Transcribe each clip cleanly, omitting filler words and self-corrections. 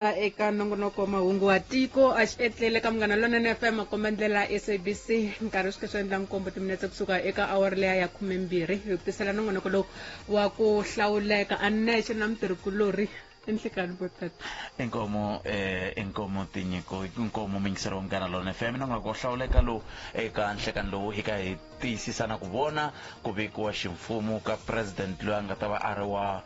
Eka nongonoko wa mahungu wa tiko a xi etlele ka Munghana Lonene FM, makombandlela SABC. Nkarhi swi swi endla nkombo timinetse kusuka eka awara leya ya 12, hi ku tisela nongonoko lowu wa ku hlawuleka. A nexe na mutirhikulorhi enhlekani vo tata. Inkomo inkomo tinyiko, inkomo muyingiseri wa Munghana Lonene FM. Nongonoko wo hlawuleka lowu eka nhlekani lowu hi ka hi tiyisisa na ku vona ku vekiwa ximfumo ka president loyi a nga ta va a ri wa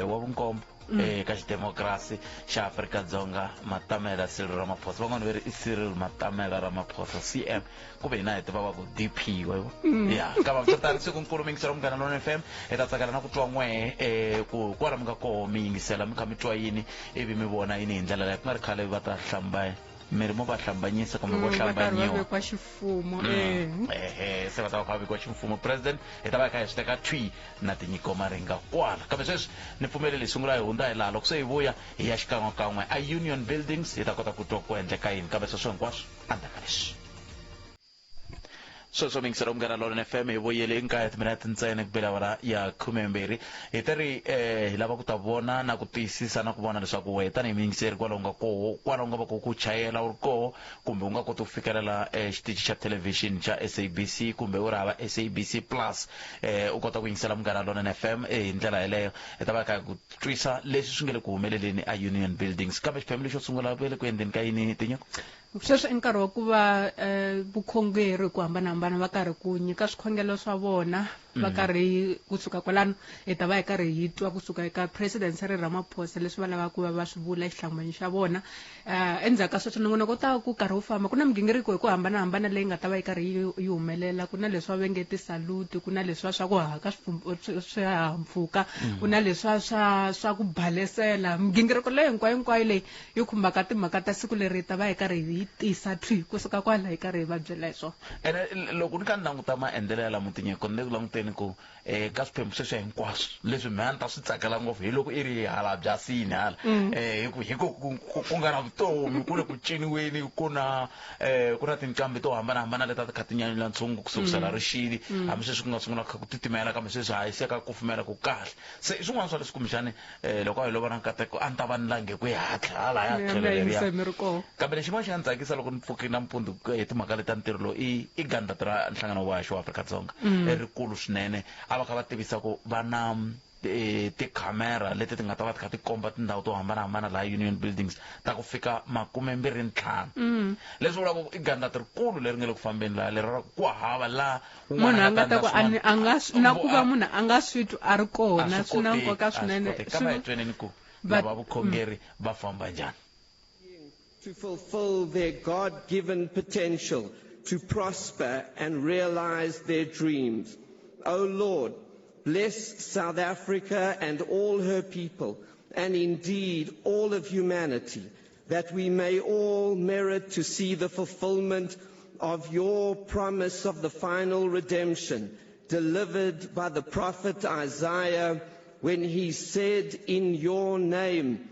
wa vunkombo eka xidemokirasi xa Afrika-Dzonga, Matamela Cyril Ramaphosa. Van'wani va ri i Cyril Matamela Ramaphosa, CM, kumbe hina hi tiva va ku DP wa ya. Kambe hambiswiritano, siku nkulu miyingiselo Munghana Lonene FM, hi ta tsakela na ku twa n'wehe ku kwala mi nga koho mi yingisela mi kha mi twa yini ivi mi vona yini hi ndlela leyi. Ku nga ri khale va ta hlamba mi ri mo va hlambanyisa kumbe vo va karhi va hlambanyiwa. Vekiwa xifumo. Ehe, se va ta va kha va vekiwa ximfumo president. Hi ta va hi kha hi swi teka thwi na tinyiko maringa kwala, kambe sweswi ni pfumeleli hi sungula hi hundza hi laha. Loko se hi vuya hi ya xikan'wekan'we a Union Buildings, hi ta kota ku twa ku endleka yini, kambe sweswo hinkwaswo endzhaku ka leswi. Sweswo mingiselo Munghana Lonene FM, hi vuyele nkaye timinete ntsena ku bela awara ya 12. Hi ta ri hi lava ku ta vona na ku tiyisisa na ku vona leswaku wehe tanihi muyingiseri kwala u nga koho, kwala u nga va ku ku chayela u ri koho, kumbe u nga koti ku fikelela xitichi xa thelevhixini xa SABC, kumbe u ri hava SABC Plus, u kota ku yingisela Munghana Lonene FM hi ndlela yeleyo. Hi ta va hi kha hi ku twisa leswi swi nga le ku humeleleni a Union Buildings. Kambe xiphemu lexo sungula ku le ku endleni ka yini, tinyiko? Sweswi i nkarhi wa ku va vukhongeri hi ku hambanahambana va karhi ku nyika swikhongelo swa vona va karhi kusuka kwalano. Hi ta va hi karhi hi twa kusuka eka President Cyril Ramaphosa leswi va lavaka ku va va swi vula exihlanganweni xa vona. Endzhaku ka sweswo nongonoko wu ta ku karhi wu famba. Ku na migingiriko hi ku hambanahambana leyi nga ta va yi karhi yi humelela. Ku na leswi va venge tisaluti, ku na leswiya swa ku haha ka swihahampfhuka, ku na leswiya swa ku balesela. Migingiriko leyi hinkwayo hinkwayo leyi yi khumbaka timhaka ta siku leri, hi ta va hi karhi hi tisa thwi kusuka kwala hi karhi hi va byela hi swona. Ene loko ni kha ni languta maendlelo ya lama tinyiko, ni le ku languteni ku ka swiphemu sweswiya hinkwaswo leswi mehe a ni ta swi tsakela ngopfu hi loko i ri hala byasini hala, hi ku hi ku ku nga na vutomi, ku le ku ciniweni, ku na tinqambi to hambanahambana leti a ti kha ti nyanyula ntshungu ku sukusela rixili. Hambi sweswi ku nga sungula kha ku titimela, kambe sweswi hayi se ka kufumela ku kahle. Se i swin'wana swa leswi kumbexani loko a hi lova na nkateko a ni ta va ni lange ku ya hatla hala ya Mi ya tlhelo mi ya leriya. yingisa mi ri kona. Kambe lexi xin'wana xi nga ni tsakisa loko ni pfukile nampundzu hi timhaka leti ta ntirho lowu i gandlati ra nhlangano wa haxo wa Afrika-Dzonga rikulu swinene. A va kha va tivisa ku va na tikhamera leti ti nga ta va ti kha ti komba tindhawu to hambanahambana laha Union Buildings ta ku fika 25, leswi vulaka ku i gandlati rikulu leri nga le ku fambeni laha, lero ra ku hava laha munhu un'wana a nga ta ku endla a ni a nga swi na ku va munhu a nga swi twi a ri a kona swi swi na koteki, nkoka a swi swinene. koteki. Kambe a hi tweneni ku Va- lava vukhongeri va famba njhani. To fulfill their God-given potential, to prosper and realize their dreams. O Lord, bless South Africa and all her people, and indeed all of humanity, that we may all merit to see the fulfillment of your promise of the final redemption, delivered by the prophet Isaiah when he said, in your name,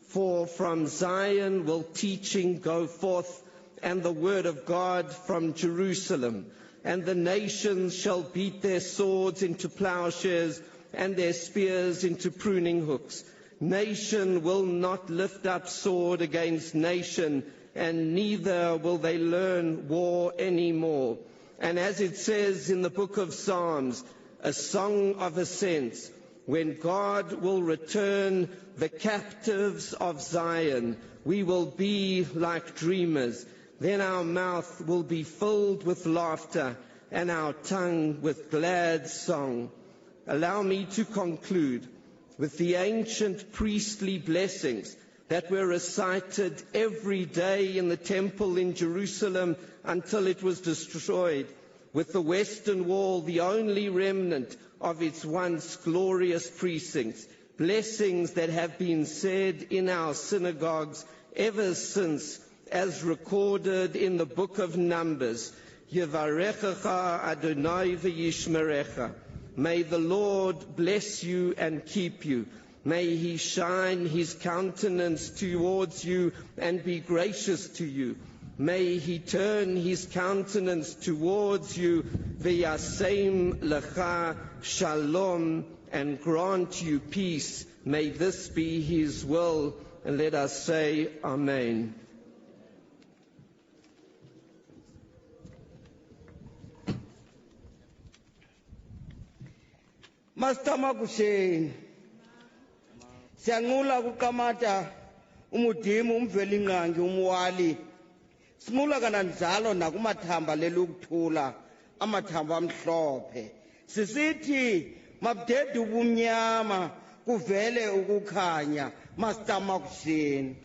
for from Zion will teaching go forth, and the word of God from Jerusalem. And the nations shall beat their swords into plowshares and their spears into pruning hooks. Nation will not lift up sword against nation, and neither will they learn war anymore. And as it says in the book of Psalms, a song of ascents, when God will return the captives of Zion, we will be like dreamers. Then our mouth will be filled with laughter and our tongue with glad song. Allow me to conclude with the ancient priestly blessings that were recited every day in the temple in Jerusalem until it was destroyed, with the Western Wall the only remnant of its once glorious precincts, blessings that have been said in our synagogues ever since, as recorded in the book of Numbers. Yevarechecha Adonai v'yishmerecha. May the Lord bless you and keep you. May he shine his countenance towards you and be gracious to you. May he turn his countenance towards you, v'yasem lecha shalom, and grant you peace. May this be his will. And let us say Amen. Masitamakusheni siyanqula kuqamata umudimu umvelingqangi umuwali sinqula kananjalo nakumathamba lelokuthula amathamba amhlophe sisithi mabudede ubumnyama kuvele ukukhanya masitamakusheni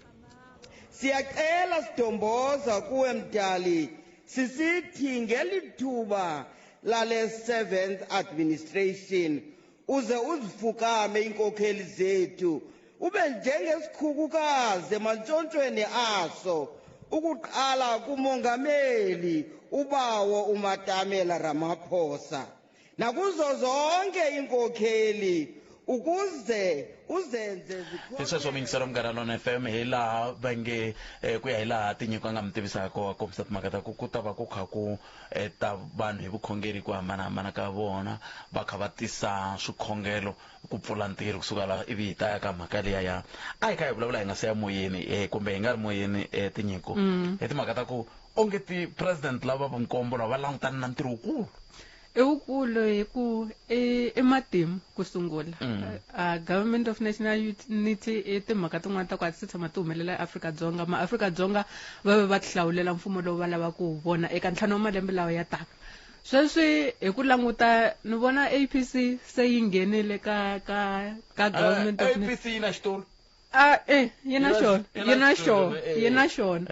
siyacela sidomboza kuwe mdali sisithi ngelithuba lale 7th administration uze uzifukame inkokheli zethu ube njengesikhukukazi emantshontshweni aso ukuqala kumongameli ubawo uMatamela Ramaphosa nakuzo zonke inkokheli ukuze uzenze hi sweswo miyingiselo munghana lona fm hi laha va nge ku ya hi laha tinyiko a nga mi tivisaka a kombisa timhaka ta ku ku ta va ku kha ku ta vanhu hi vukhongeri ku hambanahambana ka vona va kha va tisa swikhongelo ku pfula ntirho kusuka laha ivi hi ta ya ka mhaka liya ya a hi kha hi vulavula hi nga se ya moyeni kumbe hi nga ri moyeni tinyiko hi timhaka ta ku onge ti-president lava va nkombo lava va langutana na ntirho wukulu i wukulu hi ku i matimu ku sungula government of national unity i timhaka tin'wana ta ku a ti se tshama ti humelela eAfrika-Dzonga maAfrika-Dzonga va ve va tihlawulela mfumo lowu va lavaka ku wu vona eka ntlhanu wa malembe lawa ya taka sweswi hi ku languta ni vona APC se yi nghenile ka ka ka government of APC yi na xitulu a yi na xona yi na xona yi na xona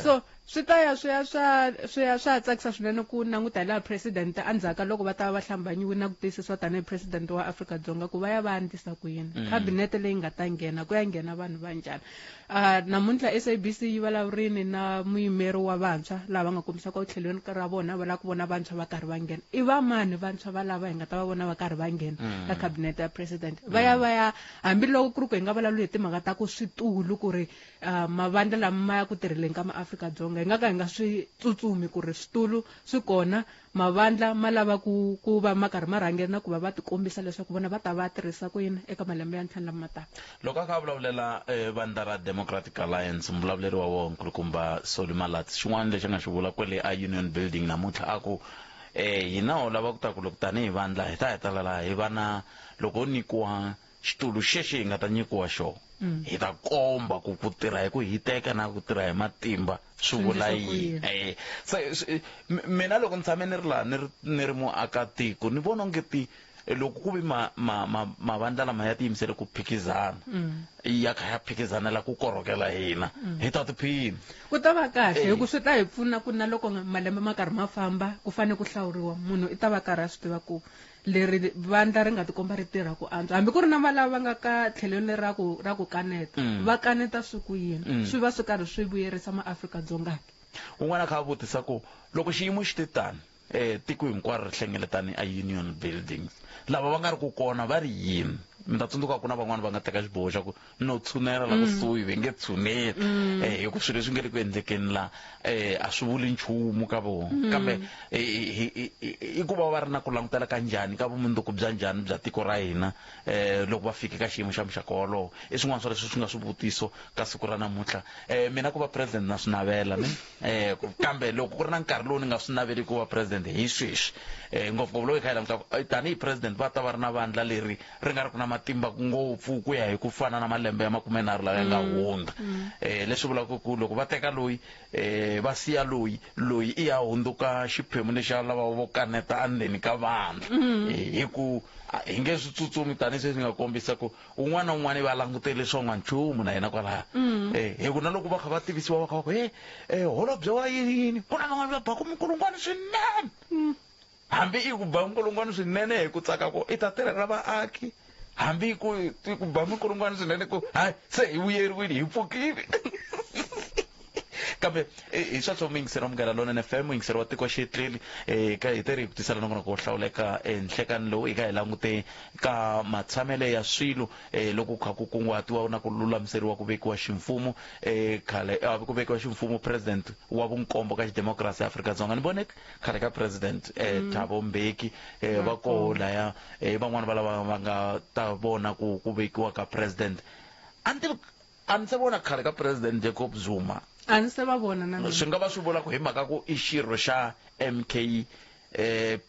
so swi ta ya swi ya swa swi ya swa tsakisa swinene ku languta hi laha president endzhaku loko va ta va va hlambanyiwe na ku tiyisisiwa tanihi president wa Afrika-Dzonga ku va ya va andzisa ku yini cabinet leyi nga ta nghena ku ya nghena vanhu va njhani namuntlha SABC yi vulavurini na muyimeri wa vantshwa lava nga kombisaka etlhelweni ra vona va lava ku vona vantshwa va karhi va nghena i va mani vantshwa va lava hi nga ta va vona va karhi va nghena ka cabinet ya president va ya va ya hambiloko ku ri ku hi nga vulavuli hi timhaka ta ku switulu ku ri mavandla lama ma ya ku tirheleni ka maAfrika-Dzonga hi nga ka hi nga swi tsutsumi ku ri switulu swi kona mavandla ma lava ku ku va ma karhi ma rhangela na ku va va tikombisa leswaku vona va ta va tirhisa ku yini eka malembe ya ntlhanu lama taka loko a kha a vulavulela vandla ra Democratic Alliance muvulavuleri wa vona nkulukumba Solly Malatsi xin'wana lexi a nga xi vula kwele a Union Building namuntlha a ku hina ho lava ku ta ku loko tanihi vandla hi ta hetelela hi va na loko ho nyikiwa xitulu xexi hi nga ta nyikiwa xona hi ta komba ku ku tirha hi ku hiteka na ku tirha hi matimba swi vula yini se mina loko ni tshame ni ri laha ni ri ni ri muakatiko ni vona onge ti loko ku vi ma ma ma mavandla lama ya tiyimisele ku phikizana ya kha ya phikizanela ku korhokela hina hi ta tiphina ku ta va kahle hi ku swi ta hi pfuna ku na loko malembe ma karhi ma famba ku fanele ku hlawuriwa munhu i ta va karhi a swi tiva ku leri vandla ri nga tikomba ri tirha ku antswa hambi ku ri na valava va nga ka tlhelweni leri ra ku ra ku kaneta va kaneta swi ku yini swi va swi karhi swi vuyerisa maAfrika-Dzonga ke un'wana a kha a vutisa ku loko xiyimo xi te tani tiko hinkwaro ri hlengeletani a Union Buildings lava va nga ri ku kona va ri yini mi ta tsundzuka ku na van'wani va nga teka xiboho xa ku no tshunela la kusuhi va nge tshuneli hi ku swilo leswi nge le ku endlekeni la a swi vuli nchumu ka vona kambe i ku va va ri na ku langutela ka njhani ka vumundzuku bya njhani bya tiko ra hina loko va fike ka xiyimo xa muxaka wolowo i swin'wana swa leswi swi nga swivutiso ka siku ra namuntlha mina ku va president na swi navela ne kambe loko ku ri na nkarhi lowu ni nga swi naveli ku va president hi sweswi ngopfungopfu loko hi kha hi languta tanihi president va ta va ri na vandla leri ri nga ri ku na matimba ngopfu ku ya hi ku fana na malembe ya makumenharhu lawa ya nga hundza leswi vulaka ku loko va teka loyi va siya loyi loyi i ya hundzuka xiphemu lexi a lava vo kaneta endzeni ka vandla hi ku hi nge swi tsutsumi tanihi sweswi nga kombisa ku un'wana na un'wana va langutele swa n'wanchumu na yena kwalaya hi ku na loko va kha va tivisiwa va kha va ku he holobye wa yini yini ku na van'wana va baku minkulungwana swinene hambi i ku ba minkulungwana swinene hi ku tsaka ku i ta tirhela vaaki hambi ku ku ba minkulungwana swinene ku hayi se hi vuyeriwile hi pfukile kambe hi sweswo muyingiseri wa Munghana Lonene FM muyingiseri wa tiko xitleli ka hi teri hi ku tisela nongonoko wo hlawuleka enhlekani lowu hi ka hi langute ka matshamele ya swilo loko ku kha ku kunguhatiwa na ku lulamiseriwa ku vekiwa ximfumo khale ku vekiwa ximfumo president wa vunkombo ka xidemokirasi ya Afrika-Dzonga ni vone khale ka president Thabo Mbeki va koho laya van'wani va lava va nga ta vona ku ku vekiwa ka president a ni tivi A ni se vona khale ka President Jacob Zuma. A ni se va vona na mina. Swi nga va swi vula ku hi mhaka ku i xirho xa MK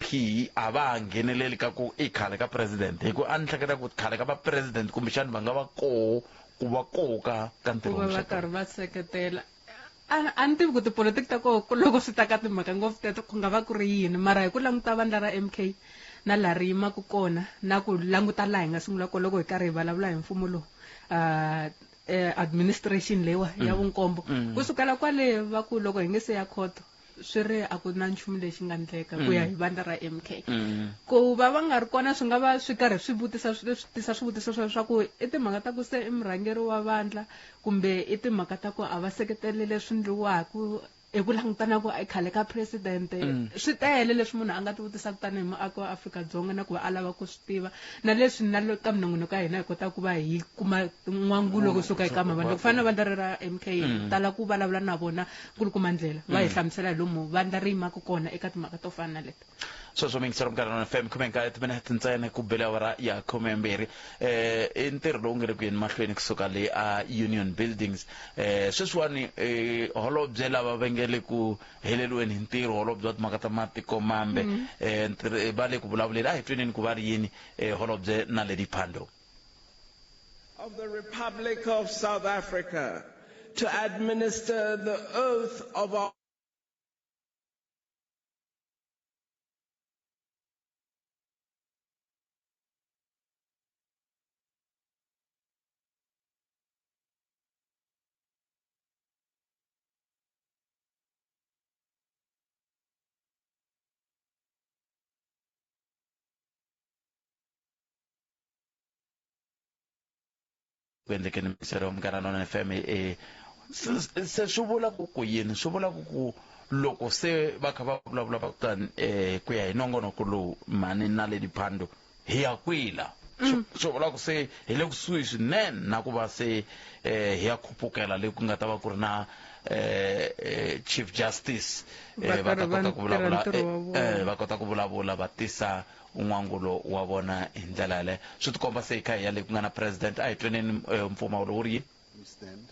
P a va ha ngheneleli ka ku i khale ka president, hi ku a ni hleketa ku khale ka va president kumbexani va nga va koho ku va koho ka ntirho Ku va wa va muxaka. Karhi va seketela. A ni tivi ku tipolotiki ta koho ku loko swi ta ka timhaka ngopfu teto ku nga va ku ri yini, mara hi ku languta vandla ra MK na laha ri yimaka kona na ku languta laha hi nga sungula kona loko hi karhi hi vulavula hi mfumo lowu, administration leyiwa ya vunkombo, kusukela kwale va ku loko hi nge se ya khoto swi ri a ku na nchumu lexi nga ndleka ku ya hi vandla ra MK. Ku va va nga ri kona swi nga va swi karhi swi vutisa swi tisa swivutiso swa ku i timhaka ta ku se i murhangeri wa vandla kumbe i timhaka ta ku a va seketeli leswi ndliwaka hi ku langutana ku i khale ka president. Swi tele leswi munhu a nga ti vutisaka tanihi muaki wa Afrika-Dzonga na ku va a lava ku swi tiva, na leswi na ka minongonoko ya hina hi kota ku va hi kuma n'wangulo kusuka eka mavandla ku fana na vandla ra MK. Tala ku vulavula na vona nkulukumba ndlela va hi hlamusela hi lomu vandla ri yimaka kona eka timhaka to fana na leti. Sweswo mingiselo Munghana Lonene FM, 19 timinete ntsena ku bele awara ya 12. I ntirho lowu nge le ku yeni mahlweni kusuka le a Union Buildings. Sweswiwani holobye lava va nge le ku heleriweni hi ntirho, holobye wa timhaka ta matiko mambe, va le ku vulavuleni. A hi tweneni ku va ri yini, holobye Naledi Pandor. Of the Republic of South Africa to administer the oath of our Ku endlekeni mingiselo wa Munghana Lonene FM. Se swi vula ku ku yini? Swi vula ku ku loko se va kha va vulavula va kutani ku ya hi nongonoko lowu mhani Naledi Pandor hi ya kwihi la? Swi vula ku se hi le kusuhi swinene na ku va se hi ya khupukela le ku nga ta va ku ri na Chief Justice, Va va ta karhi va kota ku tirha vulavula, ntirho wa vona. Va kota ku vulavula va tisa n'wangulo wa vona hi ndlela yaleyo. Swi tikomba se hi kha hi ya le ku nga na president. A hi tweneni mpfumawulo wu ri yini. We stand.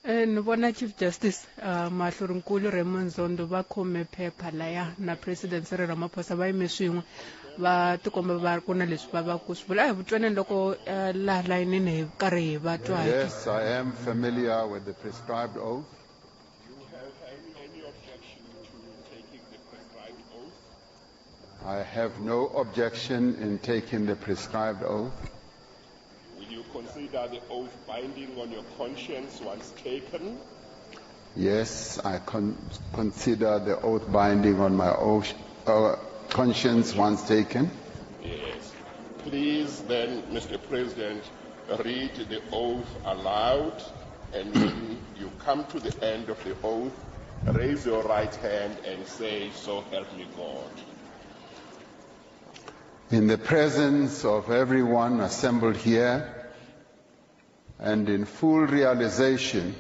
Ni vona Chief Justice Mahlorinkulu Raymond Zondo va khome phepha laya na President Cyril Ramaphosa va yime swin'we, va tikomba va ku na leswi va va ku swi vula. A hi vutwaneni loko laha layinini hi karhi hi va twa hi. Yes, I am familiar with the prescribed oath. Do you have any objection to taking the prescribed oath? I have no objection in taking the prescribed oath. Will you consider the oath binding on your conscience once taken? Yes, I consider the oath binding on my conscience once taken. Yes. Please then, Mr. President, read the oath aloud, and when you come to the end of the oath, raise your right hand and say, So help me God. In the presence of everyone assembled here, and in full realization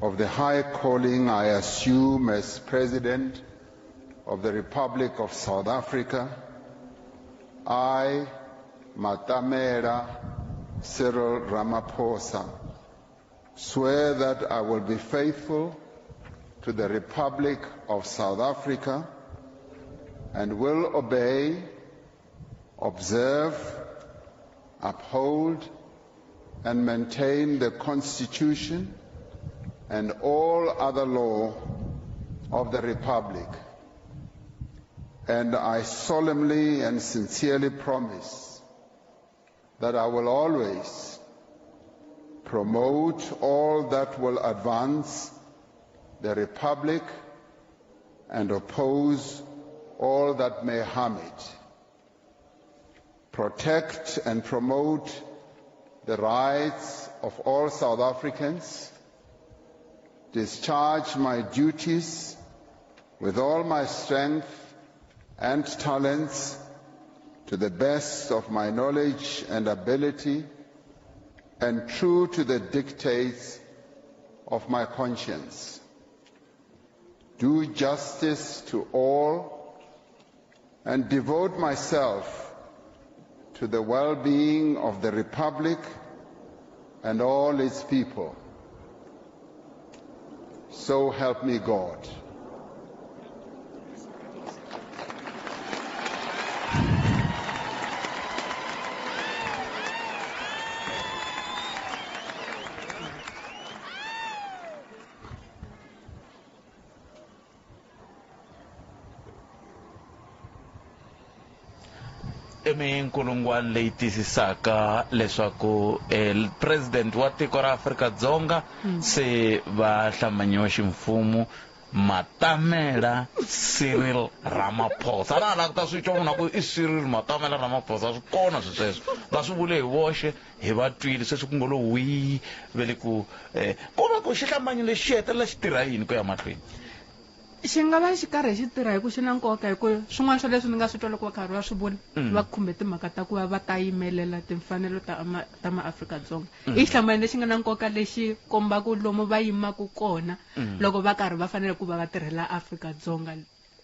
of the high calling I assume as President of the Republic of South Africa, I, Matamela Cyril Ramaphosa, swear that I will be faithful to the Republic of South Africa and will obey, observe, uphold, and maintain the Constitution and all other law of the Republic. And I solemnly and sincerely promise that I will always promote all that will advance the Republic and oppose all that may harm it. Protect and promote the rights of all South Africans, discharge my duties with all my strength and talents to the best of my knowledge and ability, and true to the dictates of my conscience. do justice to all, and devote myself to the well-being of the Republic and all its people. So help me God. I minkulungwana leyi tiyisisaka leswaku eh, president wa tiko ra Afrika-Dzonga se va hlambanyiwa ximfumo Matamela Cyril Ramaphosa. A na ha la ku ta swi twa munhu a ku i Cyril Matamela Ramaphosa, swi kona swi sweswo va swi vule hi voxe hi va twile sweswi ku ngo lo wii ve le ku eh, ko va ku xihlambanyo lexi xi hetelela xi tirha yini ku ya mahlweni? Xi nga va xi karhi xi tirha hi ku xi na nkoka hi ku swin'wana swa leswi ni nga swi twa loko va karhi va swi vula va khumbe timhaka ta ku va va ta yimelela timfanelo ta ma ta maAfrika-Dzonga. I xihlambanyo lexi nga na nkoka lexi kombaka lomu va yimaka kona loko va karhi va fanele ku va va tirhela Afrika-Dzonga.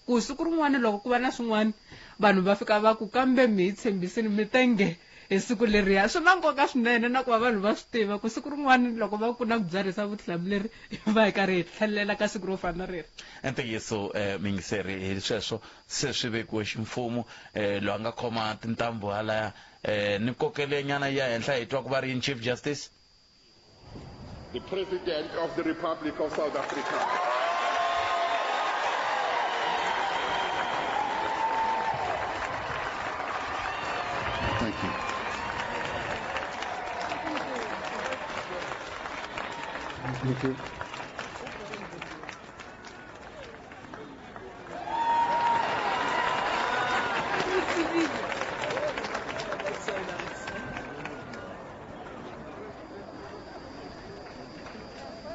Ku siku rin'wana loko ku va na swin'wana vanhu va fika va ku kambe mi hi tshembisini mi te nge hi siku leriya. Swi na nkoka swinene na ku va vanhu va swi tiva ku siku rin'wana loko va ku na ku byarhisa vutihlamuleri va hi karhi hi tlhelela ka siku ro fana na reri. Ntiyiso muyingiseri hi sweswo se swi vekiwe ximfumo loyi a nga khoma tintambu halaya ni kokele nyana yi ya henhla hi twa ku va ri yini Chief Justice. The President of the Republic of South Africa. Thank you. Thank you.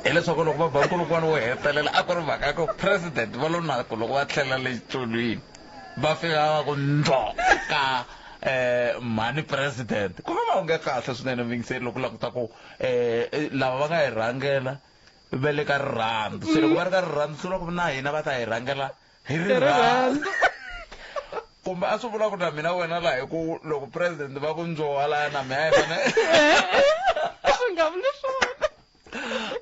Hileswaku loko va ba nkulungwana wo hetelela a ku ri mhaka ya ku president va lo na ku loko va tlhelela le xitulwini va fika va ku ndlo ka mhani president ku va va hunge kahle swinene muyingiseri loko languta ku lava va nga hi rhangela va le ka rirhandzu se loko va ri ka rirhandzu swi vula ku na hina va ta hi rhangela hi rirhandzu kumbe a swi vula ku na mina wena laha hi ku loko president va ku ndzowa laya na mina hi fanele swi nga vuli swona.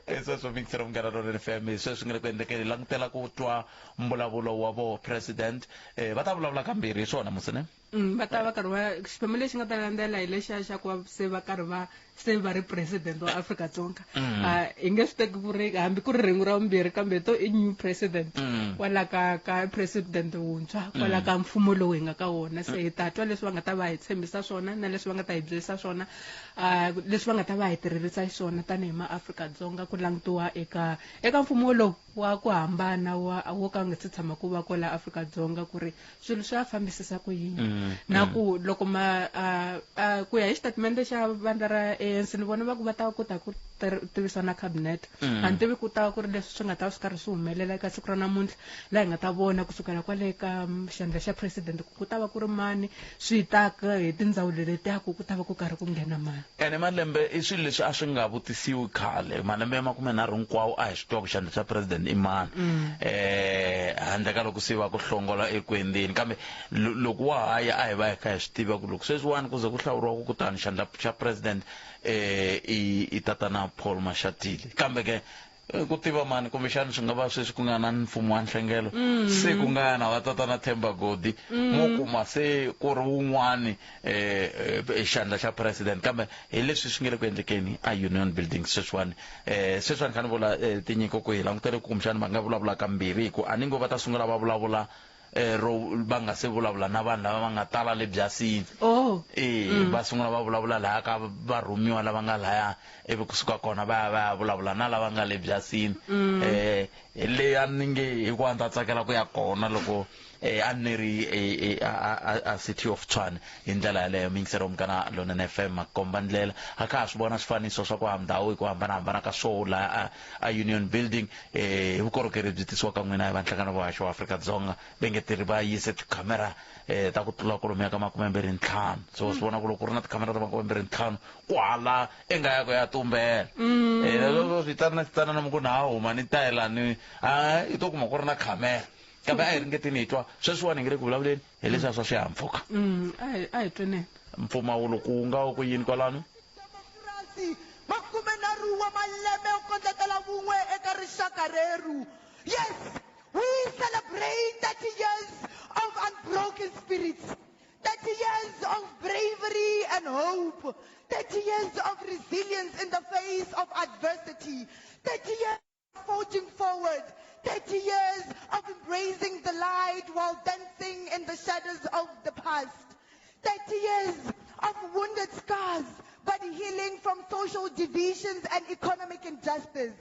Hi sweswo mixero Munghana Lonene FM hi sweswi nga le ku endlekeni langutela ku twa mbulavulo wa vo president va ta vulavula kambirhi hi swona musine. Va ta va karhi va xiphemu lexi nga ta landzela hi lexiya xa ku va se va karhi va se va ri president wa Afrika-Dzonga. Hi nge swi teki ku ri hambi ku ri rhengu ra vumbirhi kambe to i new president kwala ka ka president wuntshwa kwala ka mfumo lowu hi nga ka wona. Se hi ta twa leswi va nga ta va hi tshembisa swona na leswi va nga ta hi byerisa swona, leswi va nga ta va hi tirherisa xiswona tanihi maAfrika-Dzonga ku langutiwa eka eka mfumo lowu wa ku hambana wa wo ka nga se tshama ku va kwala Afrika-Dzonga ku ri swilo swi ya fambisisa ku yini na ku loko ma ku ya hi xitatimende xa vandla ra ANC ni vona va ku va ta kota ku tivisa na cabinet. A ni tivi ku ta ku ri leswi swi nga ta swi karhi swi humelela eka siku ra namuntlha laha hi nga ta vona kusukela kwale ka xandla xa president ku ku ta va ku ri mani swi ta ka hi tindzawulo letiya ku ku ta va ku karhi ku nghena mani. Ene malembe i swilo leswi a swi nga vutisiwi khale malembe ya 30 hinkwawo a hi swi twa ku xandla xa president i mani handle ka loko se va ku hlongola ekwendeni kambe loko wa ha ya a hi va hi kha hi swi tiva ku loko sweswiwani ku ze ku hlawuriwa ku kutani xandla xa president i tatana Paul Mashatile kambe ke ku tiva mani kumbexani swi nga va sweswi ku nga na mfumo wa nhlengelo se ku nga na va tatana Themba Godi mo kuma se ku ri wun'wani xandla xa president kambe hi leswi swi nge le ku endlekeni a Union Building sweswiwani sweswiwani kha ni vula tinyiko ku hi langutele ku kumbexani va nga vulavula kambirhi hi ku a ni ngo va ta sungula va vulavula ro va nga se vulavula na vanhu lava va nga tala le byasini. Va sungula va vulavula laha ka varhumiwa lava nga laya ivi kusuka kona va ya va ya vulavula na lava nga le byasini. Hi leyi a ni nge hi ku a ni ta tsakela ku ya kona loko a ni ri a City of Tshwane hi ndlela yaleyo muyingiseri wa Munghana Lonene FM makomba ndlela a kha ha swi vona swifaniso swa ku ndhawu hi ku hambanahambana ka swo laha a Union Building hi vukorhokeri byi tisiwa ka n'wina hi va nhlangano wa haxo wa Afrika-Dzonga vengeteri va yise tikhamera ta ku tlula kwalomuya ka 25 so swi vona ku loko ku ri na tikhamera ta 25 ku hala i nga ya ku ya tumbela leswo swi tana na xitsanana mi ku na ha huma ni ta yelani A i to kuma ku ri na khamera, kambe a hi ringetini hi twa. Sweswiwani hi nge le ku vulavuleni hi leswiya swa swihahampfhuka. A hi tweneni. Mpfumawulo ku nga ku yini kwalano? Demokirasi, 30 wa malembe yo kondletela vun'we eka rixaka rerhu. Yes, we celebrate 30 years of unbroken spirits, 30 years of bravery and hope, 30 years of resilience in the face of adversity, 30 years of forging forward, 30 years of embracing the light while dancing in the shadows of the past, 30 years of wounded scars, but healing from social divisions and economic injustice,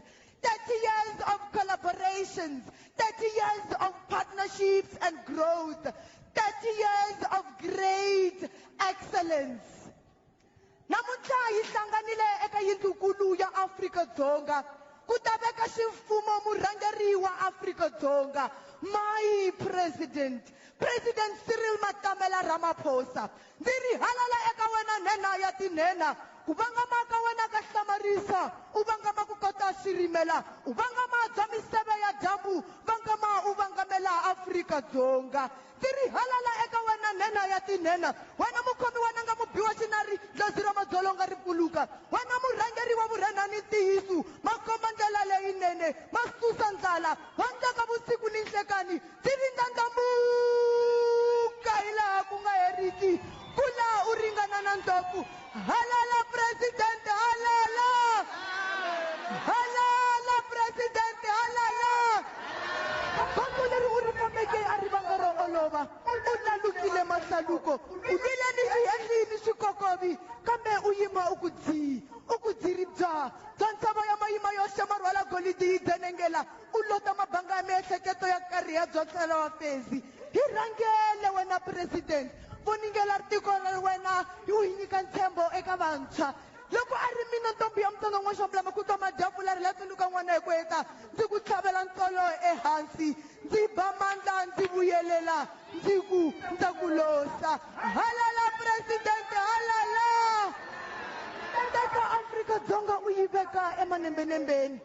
30 years of collaborations, 30 years of partnerships and growth, 30 years of great excellence. Namuntlha hi hlanganile eka yindlukulu ya Afrika-Dzonga ku ta veka ximfumo murhangeri wa Afrika-Dzonga, my president, President Cyril Matamela Ramaphosa. Ndzi ri halala eka wena nhenha ya tinhenha, ku vangama ka wena ka hlamarisa, u vangama ku kota xirimela, u vangama bya miseve ya dyambu, vangama u vangamela Afrika-Dzonga. Ndzi ri halala eka wena nhenha ya tinhenha, wena mukhomi wa nanga mubi wa xinari, dlozi ra madzolonga ri pfuluka, wena murhangeri wa vurhena ni ntiyiso, makomba ndlela leyinene, ma susa ndlala, wa ndzaka vusiku ni nhlekani, ndzi ri ndlandlamuka hilaha ku nga heriki, kula u ringana na ndlopfu. Halala president, halala! Halala president, halala! Gondzo leri u ri fambeke a ri vanga ro olova, u lalukile mahlaluko, u lwile ni swihehli ni swikokovi, kambe u yima u ku dzi, u ku dziri bya bya ntshava ya mayima yoxe ma rhwala golidi yi dzenengela, u lota mabanga ya miehleketo ya karhi ya bya tlhela wa fezi. Hi rhangele wena president, voningela tiko ra wena, u hi nyika ntshembo eka vantshwa. Loko a ri mina ntombi ya Mutsonga n'waxambula makutwa madyapfula ri la tsundzuka n'wana hi ku heta, ndzi ku tlhavela ntsolo ehansi, ndzi ba mandla ndzi vuyelela, ndzi ku ndza ku losa. Halala president, halala! Teka Afrika-Dzonga u yi veka emanembenembeni.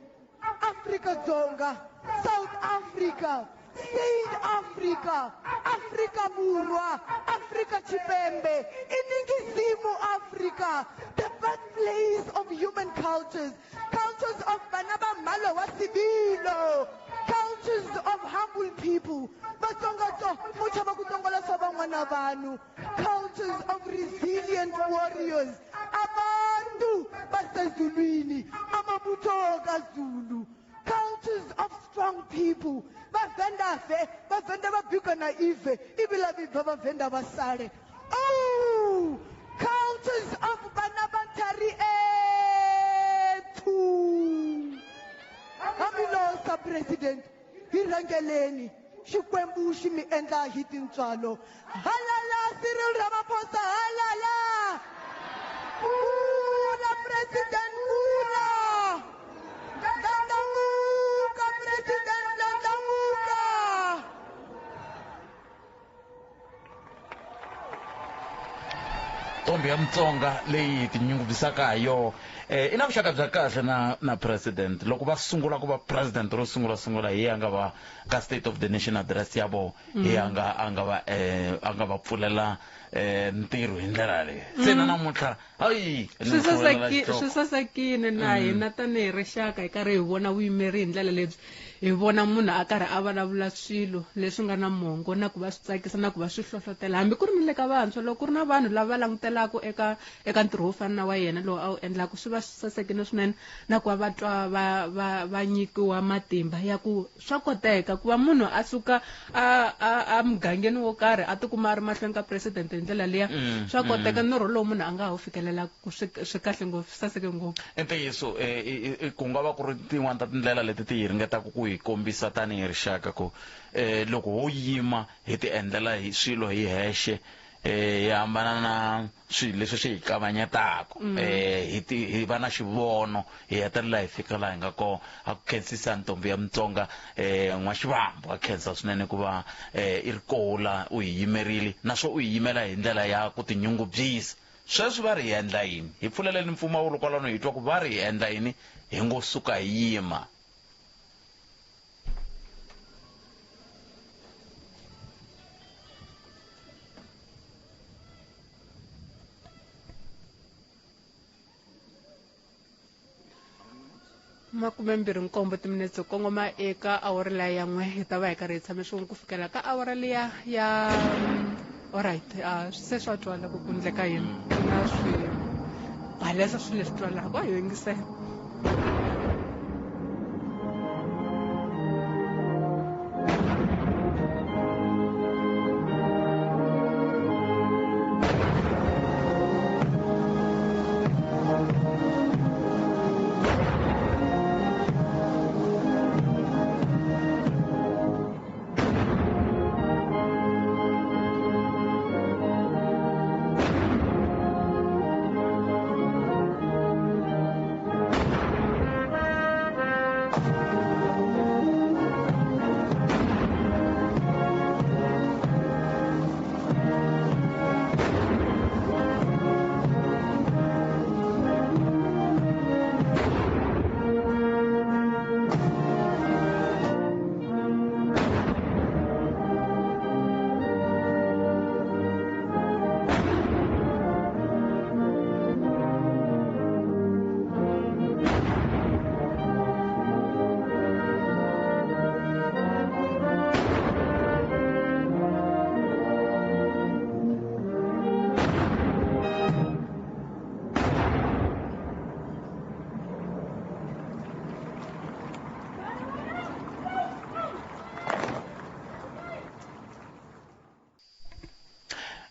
Afrika-Dzonga, South Africa, South Africa, Afrika Borwa, Afrika Tshipembe, iNingizimu Afrika, the birthplace of human cultures, cultures of bana ba mmalo wa sebilo, cultures of humble people, Vatsonga tso, mo tshaba ku tlongolosa van'wana vanhu, cultures of resilient warriors, abantu basezulwini, amabutho kaZulu, cultures of strong people, Vavenda ve, Vavenda va bika na ive, ibila vibva Vavenda va sale. Oh, cultures of bana ba nthari ethu. Hamilosa president, hi rhangeleni, Xikwembu xi mi endla hi tintswalo. Halala Cyril Ramaphosa, halala! Kula president, kula! Ndlandlamuka president, ndlandlamuka! Ntombi ya Mutsonga leyi hi tinyungubyisaka ha yona, i na vuxaka bya kahle na president. Loko va sungula ku va president ro sungula sungula, hi ya nga va ka State of the Nation address ya vona, hi ya nga a nga va a nga va pfulela ntirho hi ndlela leyi. Se na namuntlha, hayi, ni pfulela xidloko. Swi sasekile na hina tanihi rixaka hi karhi hi vona vuyimeri hi ndlela lebyi, hi vona munhu a karhi a vulavula swilo leswi nga na mongo na ku va swi tsakisa na ku va swi hlohlotela, hambi ku ri ni le ka vantshwa. Loko ku ri na vanhu lava langutelaka eka ntirho wo fana na wa yena lowu a wu endlaka, swi va swi sasekile swinene na ku va va twa va nyikiwa matimba ya ku swa koteka ku va munhu a suka a mugangeni wo karhi a tikuma a ri mahlweni ka president hi ndlela liya. Swa koteka, norho lowu munhu a nga ha wu fikelela, ku swi kahle ngopfu, swi saseke ngopfu. I ntiyiso, ku nga va ku ri tin'wani ta tindlela leti ti hi ringetaka ku hi kombisa tanihi rixaka ku loko ho yima hi ti endlela hi swilo hi hexe, hi hambana na swilo leswi swi hi kavanyetaka, hi va na xivono, hi hetelela hi fika laha hi nga kona. A ku khensisa ntombi ya Mutsonga, N'waxivambu, a khensa swinene ku va i ri koho la u hi yimerile, naswona u hi yimela hi ndlela ya ku tinyungubyisa. Sweswi va ri hi endla yini? Hi pfuleleni mpfumawulo kwalano hi twa ku va ri hi endla yini, hi ngo suka hi yima. 27 timinetse kongoma eka awara liya ya 1, hi ta va hi karhi hi tshame swin'we ku fikela ka awara liya ya alright. Se swa twala ku ku ndleka yini na swi balesa swilo leswi twalaka, a hi yingisela.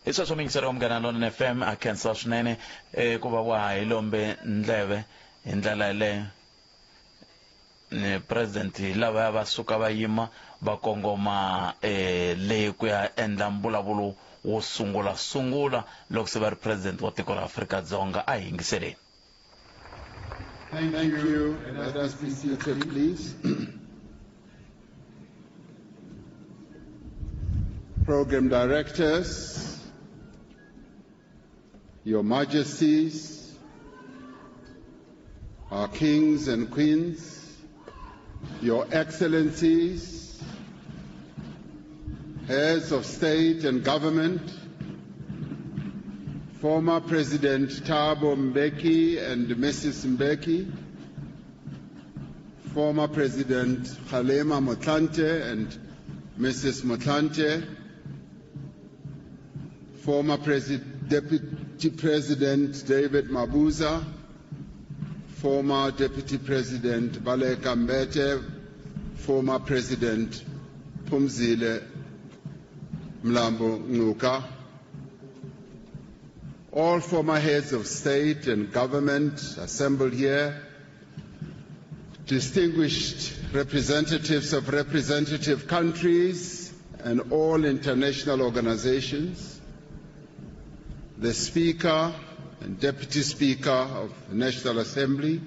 Hi sweswo, muyingiseri wa Munghana Lonene FM, a khensa swinene ku va wa ha hi lombe ndleve hi ndlela yeleyo. Ni president hi lavaya va suka va yima va kongoma le ku ya endla mbulavulo wo sungula sungula loko se va ri president wa tiko ra Afrika-Dzonga. A hi yingiseleni. Thank you. Let us be seated, please. Program directors, Your Majesties, our kings and queens, Your Excellencies, heads of state and government, former President Thabo Mbeki and Mrs. Mbeki, former President Kgalema Motlanthe and Mrs. Motlanthe, former Deputy President David Mabuza, former Deputy President Baleka Mbete, former President Phumzile Mlambo Ngcuka, all former heads of state and government assembled here, distinguished representatives of representative countries and all international organizations, the Speaker and Deputy Speaker of the National Assembly,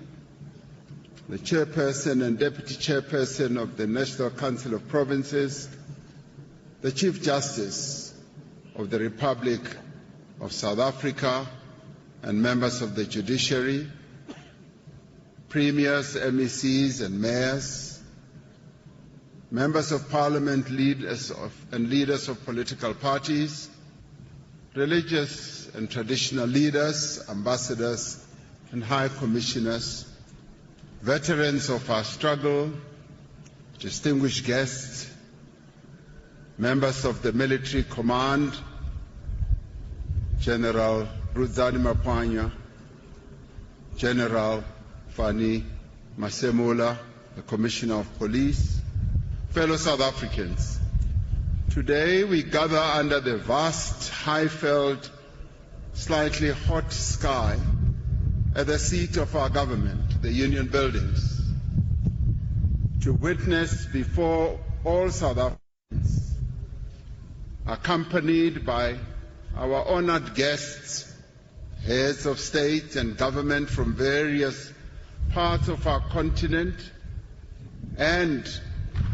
the Chairperson and Deputy Chairperson of the National Council of Provinces, the Chief Justice of the Republic of South Africa and members of the judiciary, premiers, MECs and mayors, members of parliament, leaders of political parties, religious and traditional leaders, ambassadors and high commissioners, veterans of our struggle, distinguished guests, members of the military command, General Rudzani Maphwanya, General Fannie Masemola, the Commissioner of Police, fellow South Africans. Today we gather under the vast, high-felled, slightly hot sky at the seat of our government, the Union Buildings, to witness before all South Africans, accompanied by our honored guests, heads of state and government from various parts of our continent and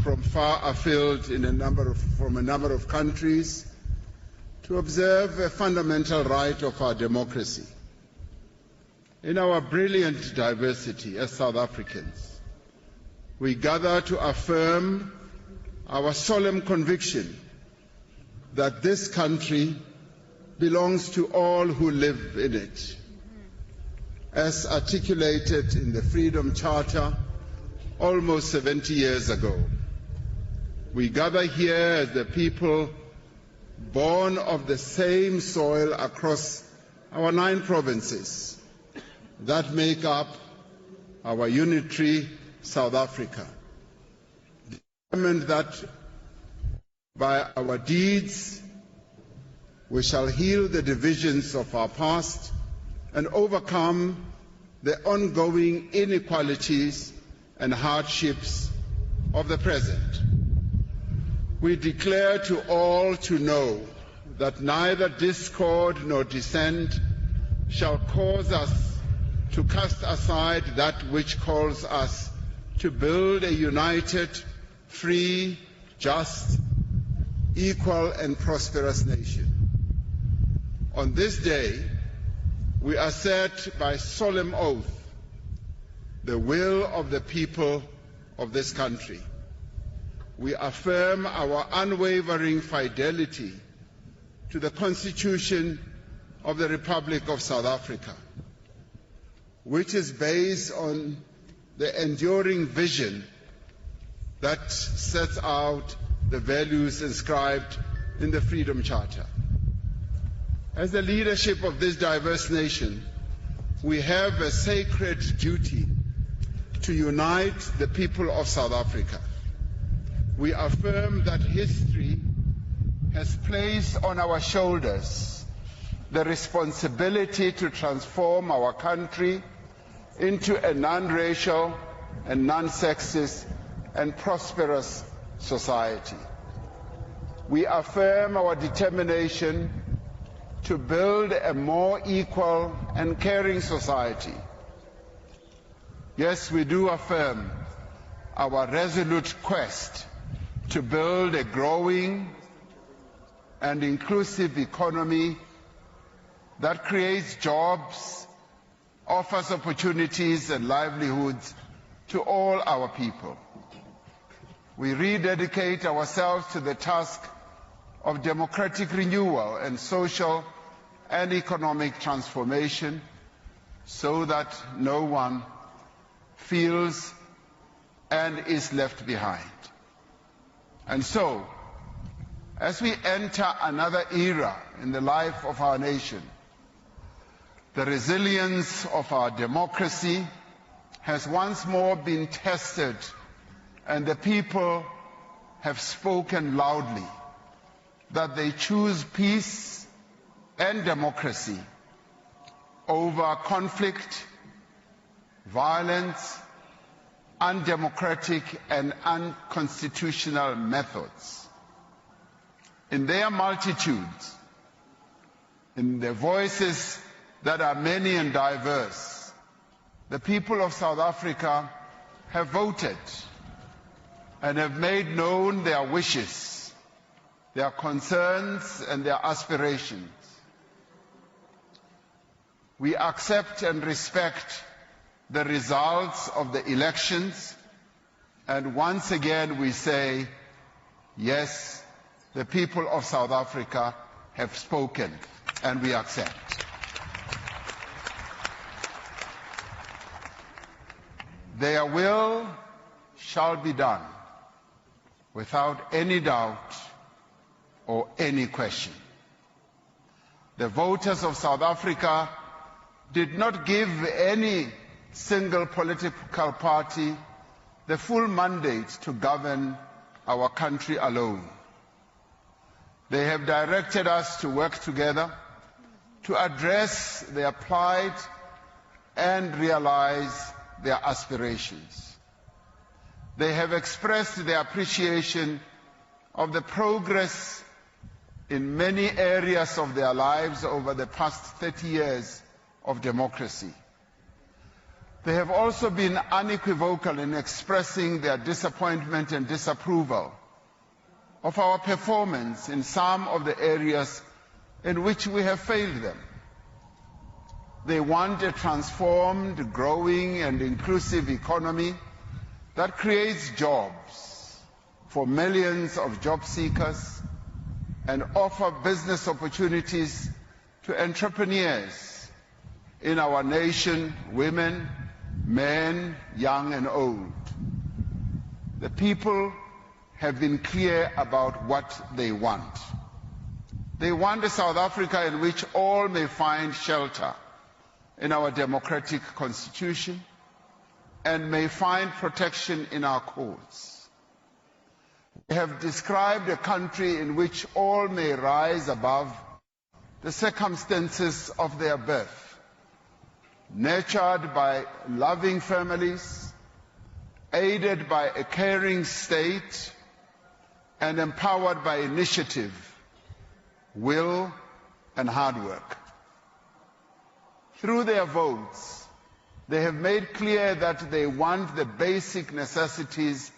from far afield in a number of, from a number of countries, to observe a fundamental right of our democracy. In our brilliant diversity as South Africans, we gather to affirm our solemn conviction that this country belongs to all who live in it, as articulated in the Freedom Charter almost 70 years ago. We gather here as the people born of the same soil across our 9 provinces that make up our unitary South Africa, determined that by our deeds we shall heal the divisions of our past and overcome the ongoing inequalities and hardships of the present. We declare to all to know that neither discord nor dissent shall cause us to cast aside that which calls us to build a united, free, just, equal and prosperous nation. On this day, we assert by solemn oath the will of the people of this country. We affirm our unwavering fidelity to the Constitution of the Republic of South Africa, which is based on the enduring vision that sets out the values inscribed in the Freedom Charter. As the leadership of this diverse nation, we have a sacred duty to unite the people of South Africa. We affirm that history has placed on our shoulders the responsibility to transform our country into a non-racial and non-sexist and prosperous society. We affirm our determination to build a more equal and caring society. Yes, we do affirm our resolute quest to build a growing and inclusive economy that creates jobs, offers opportunities and livelihoods to all our people. We rededicate ourselves to the task of democratic renewal and social and economic transformation so that no one feels and is left behind. And so, as we enter another era in the life of our nation, the resilience of our democracy has once more been tested, and the people have spoken loudly that they choose peace and democracy over conflict, violence, undemocratic and unconstitutional methods. In their multitudes, in their voices that are many and diverse, the people of South Africa have voted and have made known their wishes, their concerns and their aspirations. We accept and respect the results of the elections, and once again we say, yes, the people of South Africa have spoken, and we accept. Their will shall be done without any doubt or any question. The voters of South Africa did not give any single political party the full mandate to govern our country alone. They have directed us to work together to address their plight and realize their aspirations. They have expressed their appreciation of the progress in many areas of their lives over the past 30 years of democracy. They have also been unequivocal in expressing their disappointment and disapproval of our performance in some of the areas in which we have failed them. They want a transformed, growing and inclusive economy that creates jobs for millions of job seekers and offer business opportunities to entrepreneurs in our nation, women, men, young and old. The people have been clear about what they want. They want a South Africa in which all may find shelter in our democratic constitution and may find protection in our courts. They have described a country in which all may rise above the circumstances of their birth, nurtured by loving families, aided by a caring state, and empowered by initiative, will, and hard work. Through their votes, they have made clear that they want the basic necessities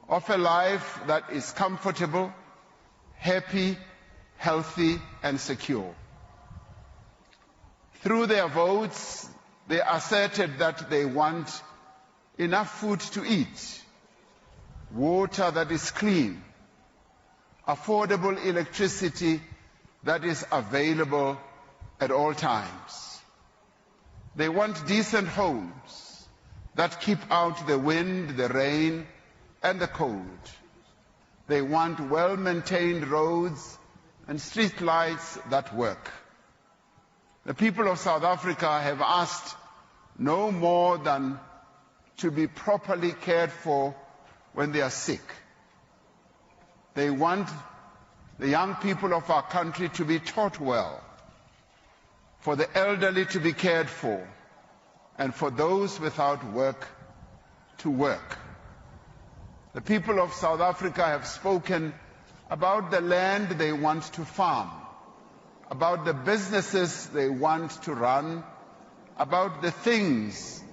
of a life that is comfortable, happy, healthy, and secure. Through their votes, they asserted that they want enough food to eat, water that is clean, affordable electricity that is available at all times. They want decent homes that keep out the wind, the rain, and the cold. They want well-maintained roads and street lights that work. The people of South Africa have asked no more than to be properly cared for when they are sick. They want the young people of our country to be taught well, for the elderly to be cared for, and for those without work to work. The people of South Africa have spoken about the land they want to farm, about the businesses they want to run, about the things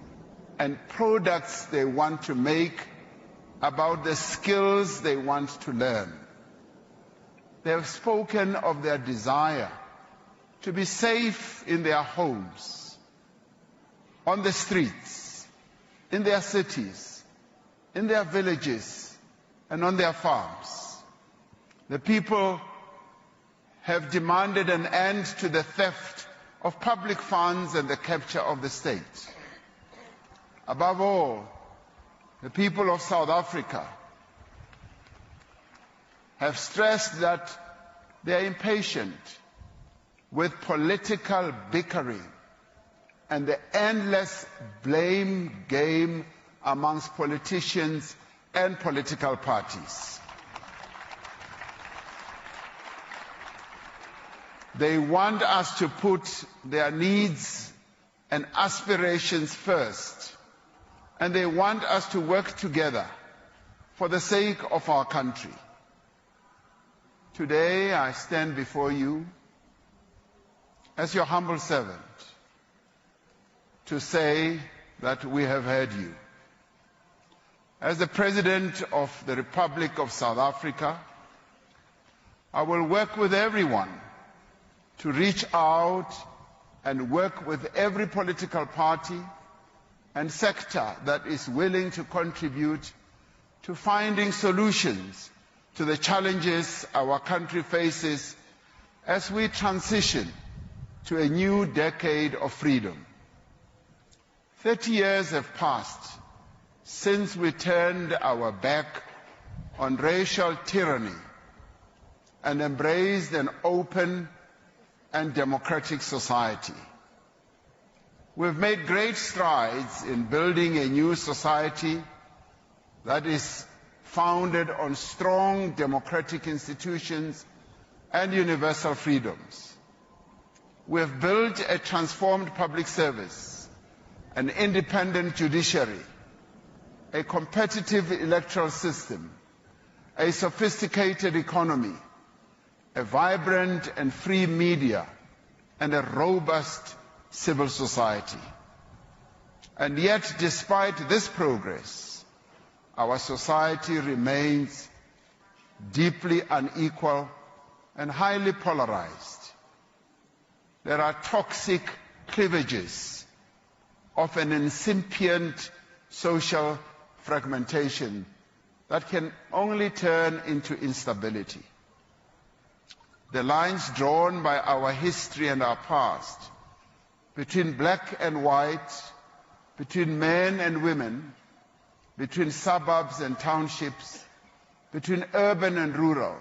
and products they want to make, about the skills they want to learn. They have spoken of their desire to be safe in their homes, on the streets, in their cities, in their villages, and on their farms. The people have demanded an end to the theft of public funds and the capture of the state. Above all, the people of South Africa have stressed that they are impatient with political bickering and the endless blame game amongst politicians and political parties. They want us to put their needs and aspirations first, and they want us to work together for the sake of our country. Today, I stand before you as your humble servant to say that we have heard you. As the President of the Republic of South Africa, I will work with everyone to reach out and work with every political party and sector that is willing to contribute to finding solutions to the challenges our country faces as we transition to a new decade of freedom. 30 years have passed since we turned our back on racial tyranny and embraced an open and democratic society. We've made great strides in building a new society that is founded on strong democratic institutions and universal freedoms. We have built a transformed public service, an independent judiciary, a competitive electoral system, a sophisticated economy, a vibrant and free media, and a robust civil society. And yet, despite this progress, our society remains deeply unequal and highly polarized. There are toxic cleavages of an incipient social fragmentation that can only turn into instability. The lines drawn by our history and our past, between black and white, between men and women, between suburbs and townships, between urban and rural,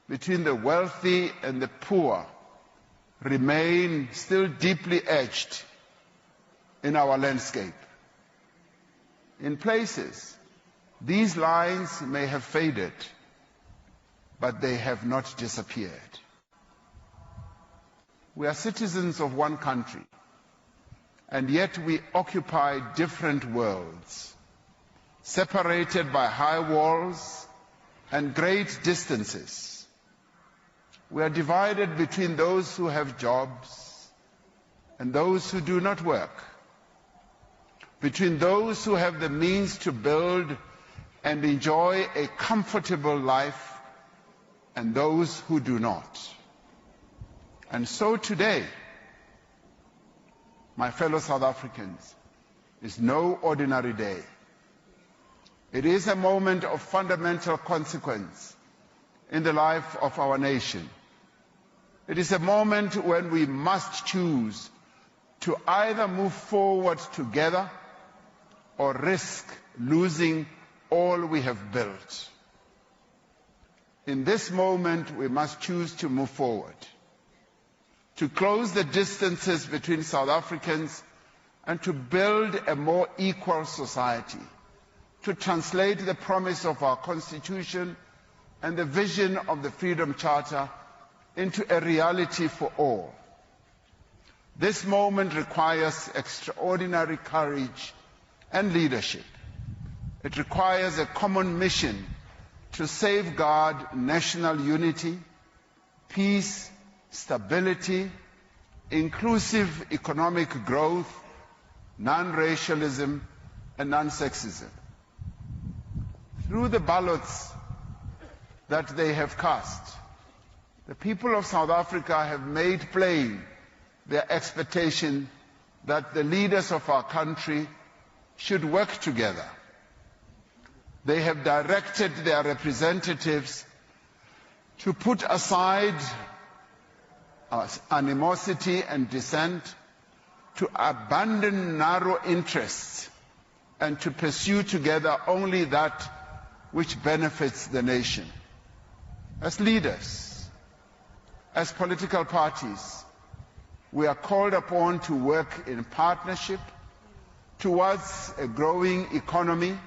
between the wealthy and the poor, remain still deeply etched in our landscape. In places, these lines may have faded, but they have not disappeared. We are citizens of one country, and yet we occupy different worlds, separated by high walls and great distances. We are divided between those who have jobs and those who do not work, between those who have the means to build and enjoy a comfortable life and those who do not. And so today, my fellow South Africans, is no ordinary day. It is a moment of fundamental consequence in the life of our nation. It is a moment when we must choose to either move forward together or risk losing all we have built. In this moment, we must choose to move forward, to close the distances between South Africans and to build a more equal society, to translate the promise of our Constitution and the vision of the Freedom Charter into a reality for all. This moment requires extraordinary courage and leadership. It requires a common mission to safeguard national unity, peace, stability, inclusive economic growth, non-racialism, and non-sexism. Through the ballots that they have cast, the people of South Africa have made plain their expectation that the leaders of our country should work together. They have directed their representatives to put aside animosity and dissent, to abandon narrow interests, and to pursue together only that which benefits the nation. As leaders, as political parties, we are called upon to work in partnership towards a growing economy,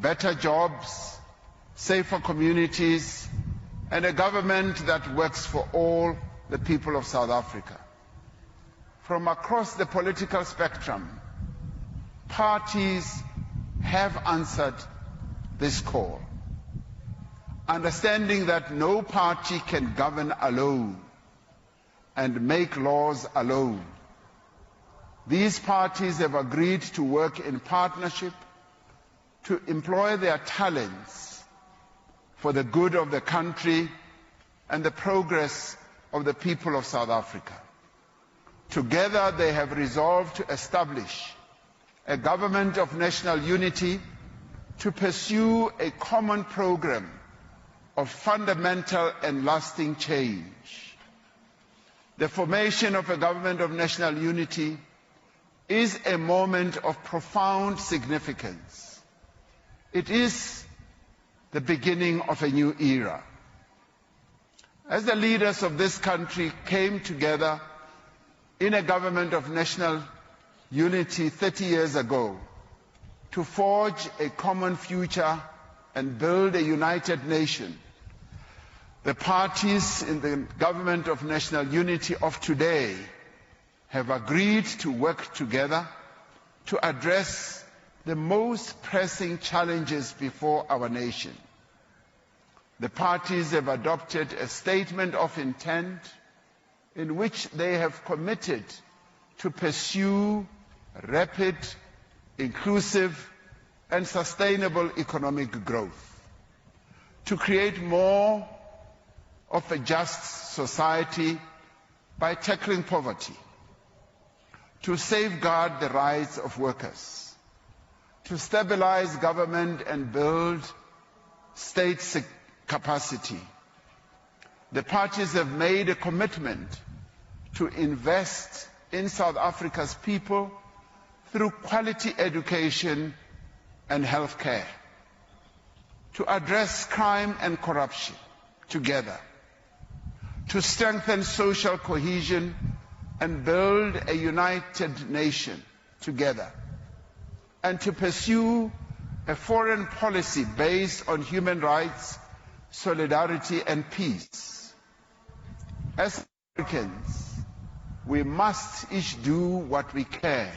better jobs, safer communities, and a government that works for all the people of South Africa. From across the political spectrum, parties have answered this call, understanding that no party can govern alone and make laws alone. These parties have agreed to work in partnership to employ their talents for the good of the country and the progress of the people of South Africa. Together, they have resolved to establish a government of national unity to pursue a common program of fundamental and lasting change. The formation of a government of national unity is a moment of profound significance. It is the beginning of a new era. As the leaders of this country came together in a government of national unity 30 years ago to forge a common future and build a united nation, the parties in the government of national unity of today have agreed to work together to address the most pressing challenges before our nation. The parties have adopted a statement of intent in which they have committed to pursue rapid, inclusive, and sustainable economic growth, to create more of a just society by tackling poverty, to safeguard the rights of workers, to stabilize government and build state capacity. The parties have made a commitment to invest in South Africa's people through quality education and healthcare, to address crime and corruption together, to strengthen social cohesion and build a united nation together, and to pursue a foreign policy based on human rights, solidarity and peace. As Africans, we must each do what we can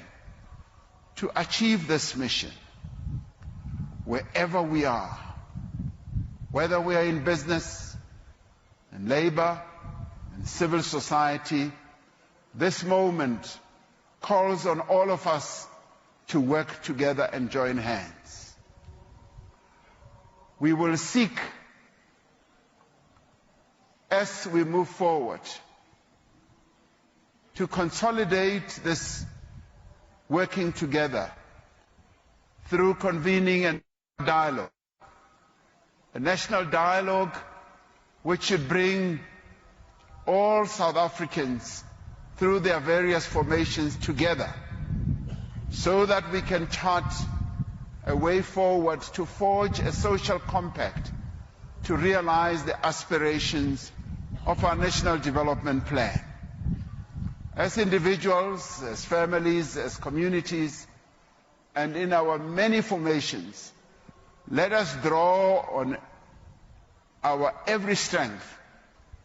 to achieve this mission. Wherever we are, whether we are in business, in labor, in civil society, this moment calls on all of us to work together and join hands. We will seek, as we move forward, to consolidate this working together through convening a dialogue, a national dialogue which should bring all South Africans through their various formations together, so that we can chart a way forward to forge a social compact to realize the aspirations of our national development plan. As individuals, as families, as communities, and in our many formations, let us draw on our every strength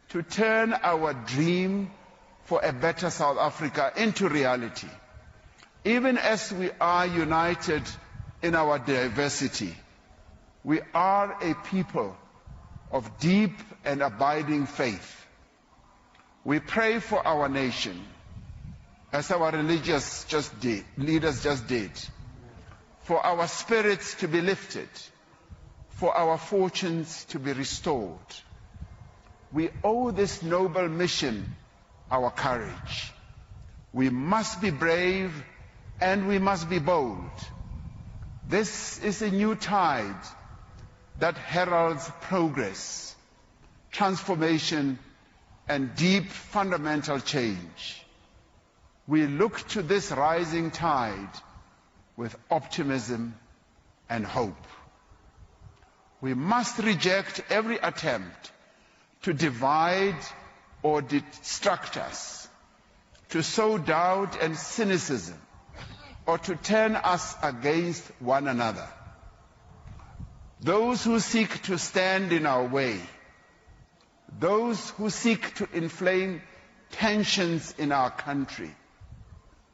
to turn our dream for a better South Africa into reality. Even as we are united in our diversity, we are a people of deep and abiding faith. We pray for our nation, as our religious leaders just did, for our spirits to be lifted, for our fortunes to be restored. We owe this noble mission our courage. We must be brave and we must be bold. This is a new tide that heralds progress, transformation, and deep fundamental change. We look to this rising tide with optimism and hope. We must reject every attempt to divide or destruct us, to sow doubt and cynicism, or to turn us against one another. Those who seek to stand in our way, those who seek to inflame tensions in our country,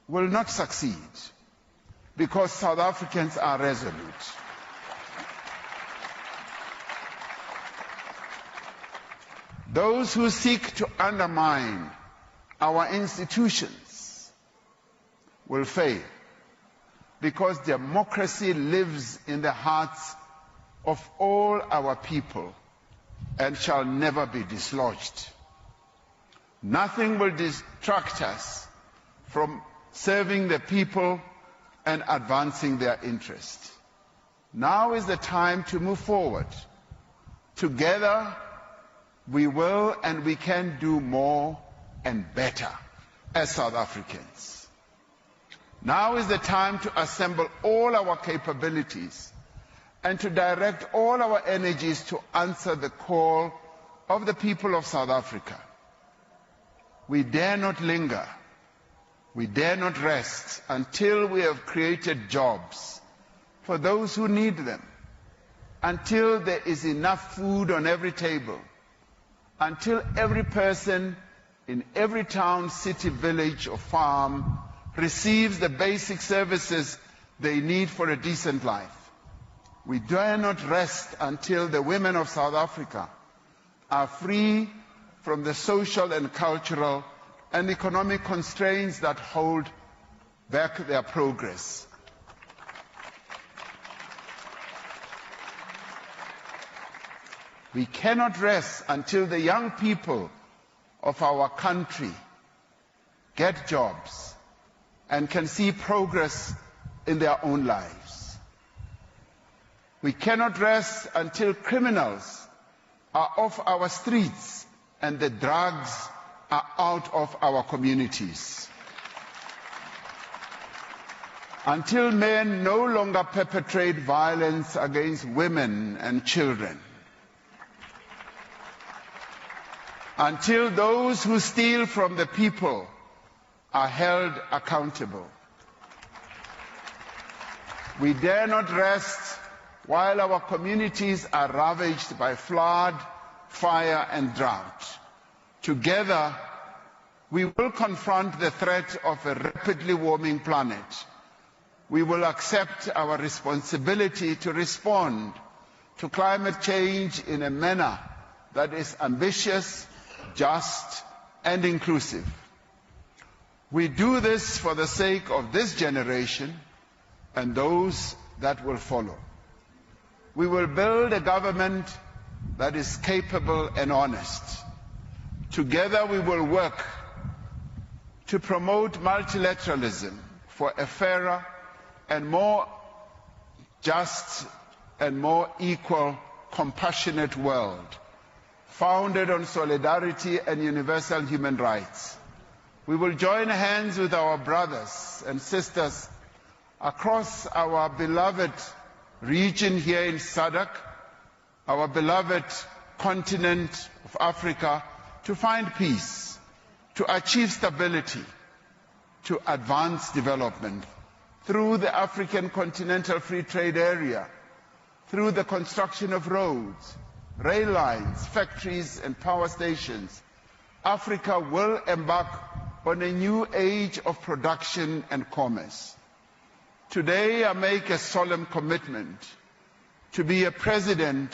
will not succeed, because South Africans are resolute. Those who seek to undermine our institutions will fail, because democracy lives in the hearts of all our people and shall never be dislodged. Nothing will distract us from serving the people and advancing their interests. Now is the time to move forward. Together, we will and we can do more and better as South Africans. Now is the time to assemble all our capabilities and to direct all our energies to answer the call of the people of South Africa. We dare not linger. We dare not rest until we have created jobs for those who need them, until there is enough food on every table, until every person in every town, city, village, or farm receives the basic services they need for a decent life. We dare not rest until the women of South Africa are free from the social and cultural and economic constraints that hold back their progress. We cannot rest until the young people of our country get jobs and can see progress in their own lives. We cannot rest until criminals are off our streets and the drugs are out of our communities. Until men no longer perpetrate violence against women and children. Until those who steal from the people are held accountable. We dare not rest while our communities are ravaged by flood, fire and drought. Together, we will confront the threat of a rapidly warming planet. We will accept our responsibility to respond to climate change in a manner that is ambitious, just, and inclusive. We do this for the sake of this generation and those that will follow. We will build a government that is capable and honest. Together we will work to promote multilateralism for a fairer and more just and more equal, compassionate world, founded on solidarity and universal human rights. We will join hands with our brothers and sisters across our beloved region here in SADC, our beloved continent of Africa, to find peace, to achieve stability, to advance development through the African Continental Free Trade Area, through the construction of roads, rail lines, factories and power stations. Africa will embark on a new age of production and commerce. Today, I make a solemn commitment to be a president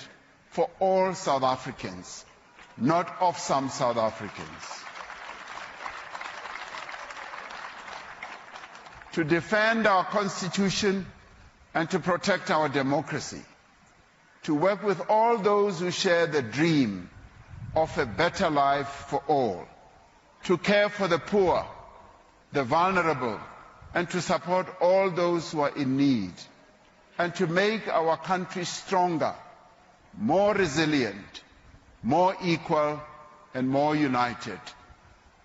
for all South Africans, not of some South Africans. To defend our constitution and to protect our democracy. To work with all those who share the dream of a better life for all. To care for the poor, the vulnerable, and to support all those who are in need. And to make our country stronger, more resilient, more equal, and more united.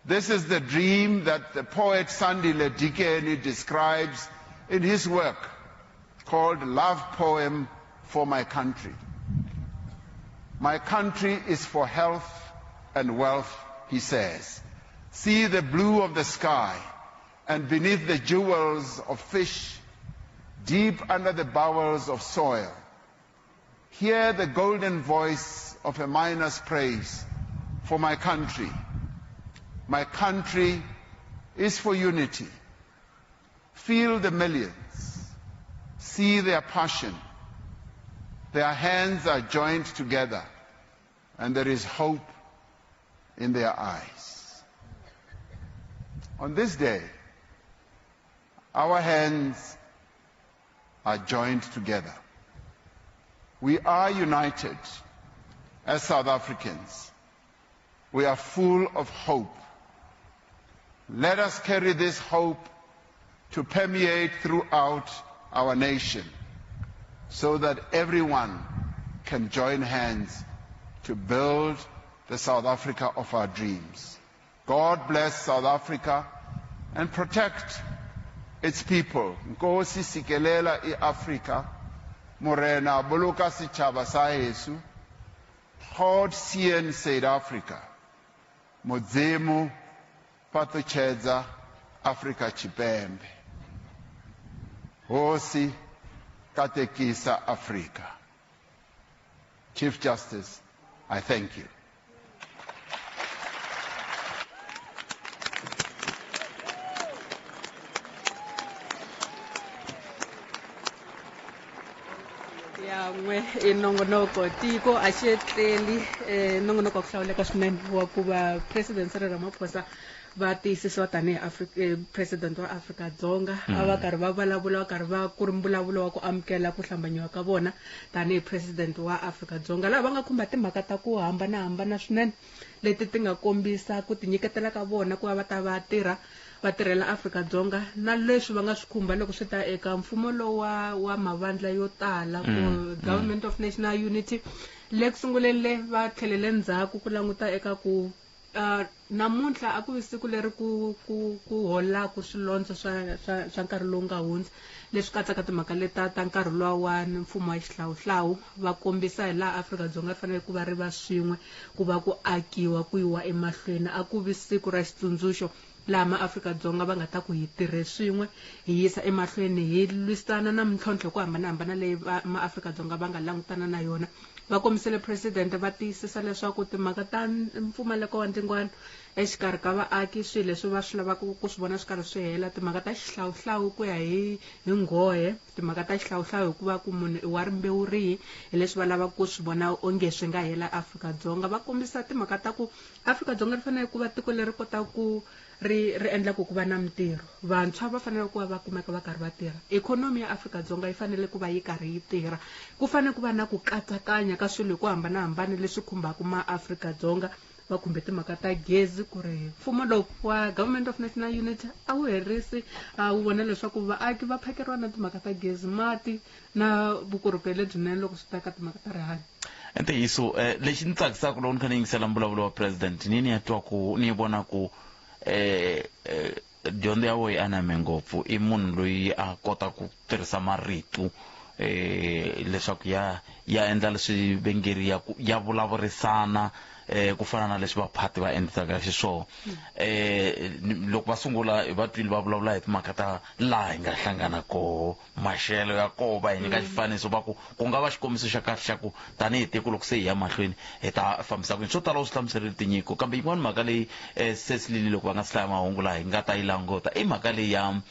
This is the dream that the poet Sandile Dikeni describes in his work called Love Poem for My Country. My country is for health and wealth, he says. See the blue of the sky, and beneath the jewels of fish, deep under the bowels of soil. Hear the golden voice of a miner's praise for my country. My country is for unity. Feel the millions. See their passion. Their hands are joined together, and there is hope in their eyes. On this day, our hands are joined together. We are united as South Africans. We are full of hope. Let us carry this hope to permeate throughout our nation so that everyone can join hands to build the South Africa of our dreams. God bless South Africa and protect its people. Nkosi sikelela iAfrika, Morena boloka setjhaba sa heso. God seën South Africa. Mudzimu fhaṱutshedza Afrika Tshipembe. Hosi katekisa Afrika. Chief Justice, I thank you. Ya n'we i nongonoko tiko a xi etleli nongonoko wa ku hlawuleka swinene wa ku va President Cyril Ramaphosa va tiyisisiwa tanihi President wa Afrika-Dzonga. A va karhi va vulavula, va karhi va ku ri mbulavulo wa ku amukela ku hlambanyiwa ka vona tanihi President wa Afrika-Dzonga, laha va nga khumba timhaka ta ku hambanahambana swinene leti ti nga kombisa ku tinyiketela ka vona ku va va ta va tirha va tirhela Afrika-Dzonga na leswi va nga swi khumba loko swi ta eka mfumo lowu wa mavandla yo tala ku Government of National Unity. Le ku sunguleni le va tlhelele ndzhaku ku languta eka ku Namuntlha a ku vi siku leri ku ku ku holaku swilondzo swa swa swa nkarhi lowu nga hundza leswi katsaka timhaka leta ta nkarhi luwa wa mfumo wa xihlawuhlawu. Va kombisa hi laha Afrika-Dzonga ri fanele ku va ri va swin'we ku va ku akiwa ku yiwa emahlweni. A ku vi siku ra xitsundzuxo laha maAfrika-Dzonga va nga ta ku hi tirhe swin'we hi yisa emahlweni hi lwisana na mintlhontlho hi ku hambanahambana leyi maAfrika-Dzonga va nga langutana na yona. Va kombisile Presidente va tiyisisa leswaku timhaka ta mpfumaleko wa ndlingwano exikarhi ka vaaki swilo leswi va swi lavaka ku swi vona swi karhi swi hela, timhaka ta xihlawuhlawu ku ya hi hi nghohe, timhaka ta xihlawuhlawu hi ku va ku munhu i wa rimbewu rihi, hi leswi va lavaka ku swi vona onge swi nga hela eAfrika-Dzonga. Va kombisa timhaka ta ku Afrika-Dzonga ri fanele ku va tiko leri kotaka ku ri ri endlaka ku va na mintirho. Vantshwa va fanele ku va va kumeka va karhi va tirha. Ikhonomi ya Afrika-Dzonga yi fanele ku va yi karhi yi tirha. Ku fanele ku va na ku katsakanya ka swilo hi ku hambanahambana leswi khumbaka maAfrika-Dzonga. Va khumbe timhaka ta gezi ku ri mfumo lowu wa Government of National Unity a wu herisi, a wu vona leswaku vaaki va phakeriwa na timhaka ta gezi, mati na vukorhokeri lebyinene loko swi ta ka timhaka ta rihanyo. I ntiyiso eh, lexi ni tsakisaka loko ni kha ni yingisela mbulavulo wa president ni ni ya twa ku ni vona ku eh, eh, dyondzo ya wena yi aname ngopfu i munhu loyi a kota ku tirhisa marito eh leswaku ya ya endla leswi vengeri ya ya vulavurisana eh ku fana na leswi vaphati va endlisaka xiswona eh loko va sungula va twile va vulavula hi timhaka ta laha hi nga hlangana koho maxelo ya koho va hi nyika xifaniso va ku ku nga va xikombiso xa kahle xa ku tanihi tiko loko se hi ya mahlweni hi ta fambisa ku yini swo tala u swi hlamuserile tinyiko kambe yin'wana mhaka leyi um sesilili loko va nga si hlaya mahungu laha hi nga ta yi languta i mhaka leyi ya um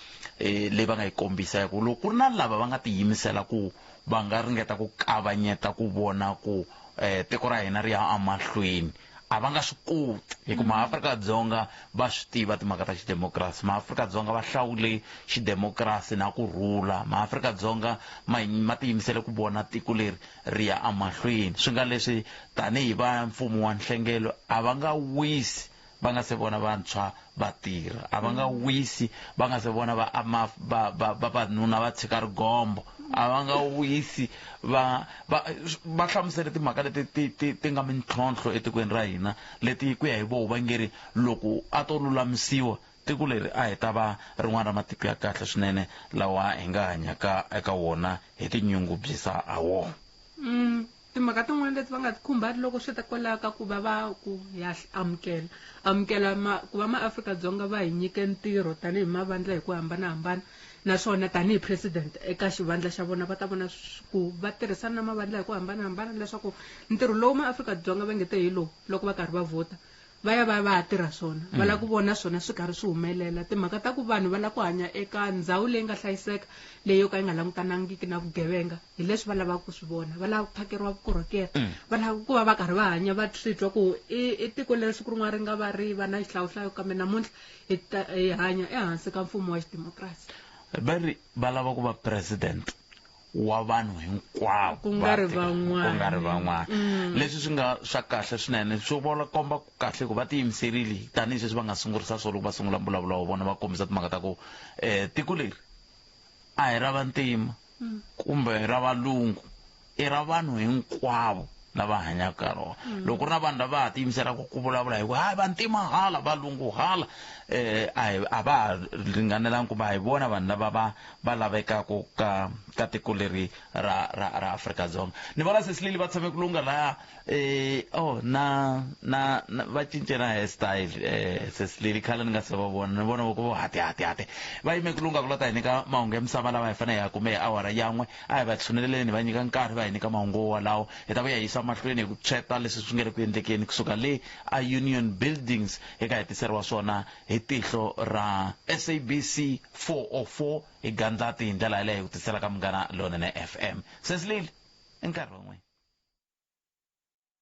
leyi va nga yi kombisa ya ku loko ku ri na lava va nga tiyimisela ku va nga ringeta ku kavanyeta ku vona ku um tiko ra hina ri ya emahlweni a va nga swi koti hi ku maAfrika-Dzonga va swi tiva timhaka ta xidemokirasi maAfrika-Dzonga va hlawule xidemokirasi na ku rhula maAfrika-Dzonga ma ma tiyimisele ku vona tiko leri ri ya emahlweni swi nga leswi tanihi va mfumo wa nhlengelo a va nga wisi va nga se vona vantshwa va tirha a va nga wisi va nga se vona va va va vavanuna va tshika rigombo a va nga wisi va va va hlamusele timhaka leti ti ti ti nga mintlhontlho etikweni ra hina leti ku ya hi voho va nge ri loko a to lulamisiwa tiko leri a hi ta va rin'wana ra matiko ya kahle swinene lawa hi nga hanyaka eka wona hi tinyungubyisa ha wona. Timhaka tin'wana leti va nga ti khumbaki loko swi ta kwalaho ka ku va va ku ya amukela amukela ma ku va maAfrika-Dzonga va hi nyike ntirho tanihi mavandla hi ku hambanahambana naswona tanihi president eka xivandla xa vona va ta vona ku va tirhisana na mavandla hi ku hambanahambana leswaku ntirho lowu maAfrika-Dzonga va nge te hi lowu loko va karhi va vhota va ya va ya va ya tirha swona va lava ku vona swona swi karhi swi humelela timhaka ta ku vanhu va lava ku hanya eka ndhawu leyi nga hlayiseka leyi yo ka yi nga langutanangiki na vugevenga hi leswi va lavaka ku swi vona va lava ku phakeriwa vukorhokeri va lava ku va va karhi va hanya va swi twa ku i i tiko leri siku rin'wana ri nga va ri va na xihlawuhlawu kambe namuntlha hi ta hi hanya ehansi ka mfumo wa xidemokirasi va ri va lava ku va president wa vanhu hinkwavo Ku nga ri van'wana. ku nga ri van'wana leswi swi nga swa kahle swinene swi vona komba ku kahle ku va tiyimiserile tanihi sweswi va nga sungurisa swona loko va sungula mbulavulo wa vona va kombisa timhaka ta ku um tiko leri a hi ra vantima kumbe ra valungu i ra vanhu hinkwavo lava hanyaka ka rona loko ku ri na vanhu lava ha tiyimiselaka ku vulavula hi ku hayi vantima hala valungu hala um a hi a va ha ringanelanga kumbe a hi vona vanhu lava va va lavekaka ka ka tiko leri ra ra ra Afrika-Dzonga ni vona sesilili va tshame ku lungha laya eh oh na na, na va cince na hairstyle eh sesilili khale ni nga se va vona ni vona ku vo hati hati hati va yime ku lungha ku la ta hi nyika mahungu ya misava lawa hi fanele hi ya kume hi awara yan'we a hi va tshuneleleni va nyika nkarhi va hi nyika mahungu walawo hi ta vuya hi yisa mahlweni hi ku tshweta leswi swi nga le ku endlekeni kusuka le a Union Buildings hi ka hi tiseriwa swona hi tihlo ra SABC 404 hi gandlati hi ndlela yaleyo ku tisela ka Munghana Lonene FM. Sesilile, i nkarhi wa n'wina.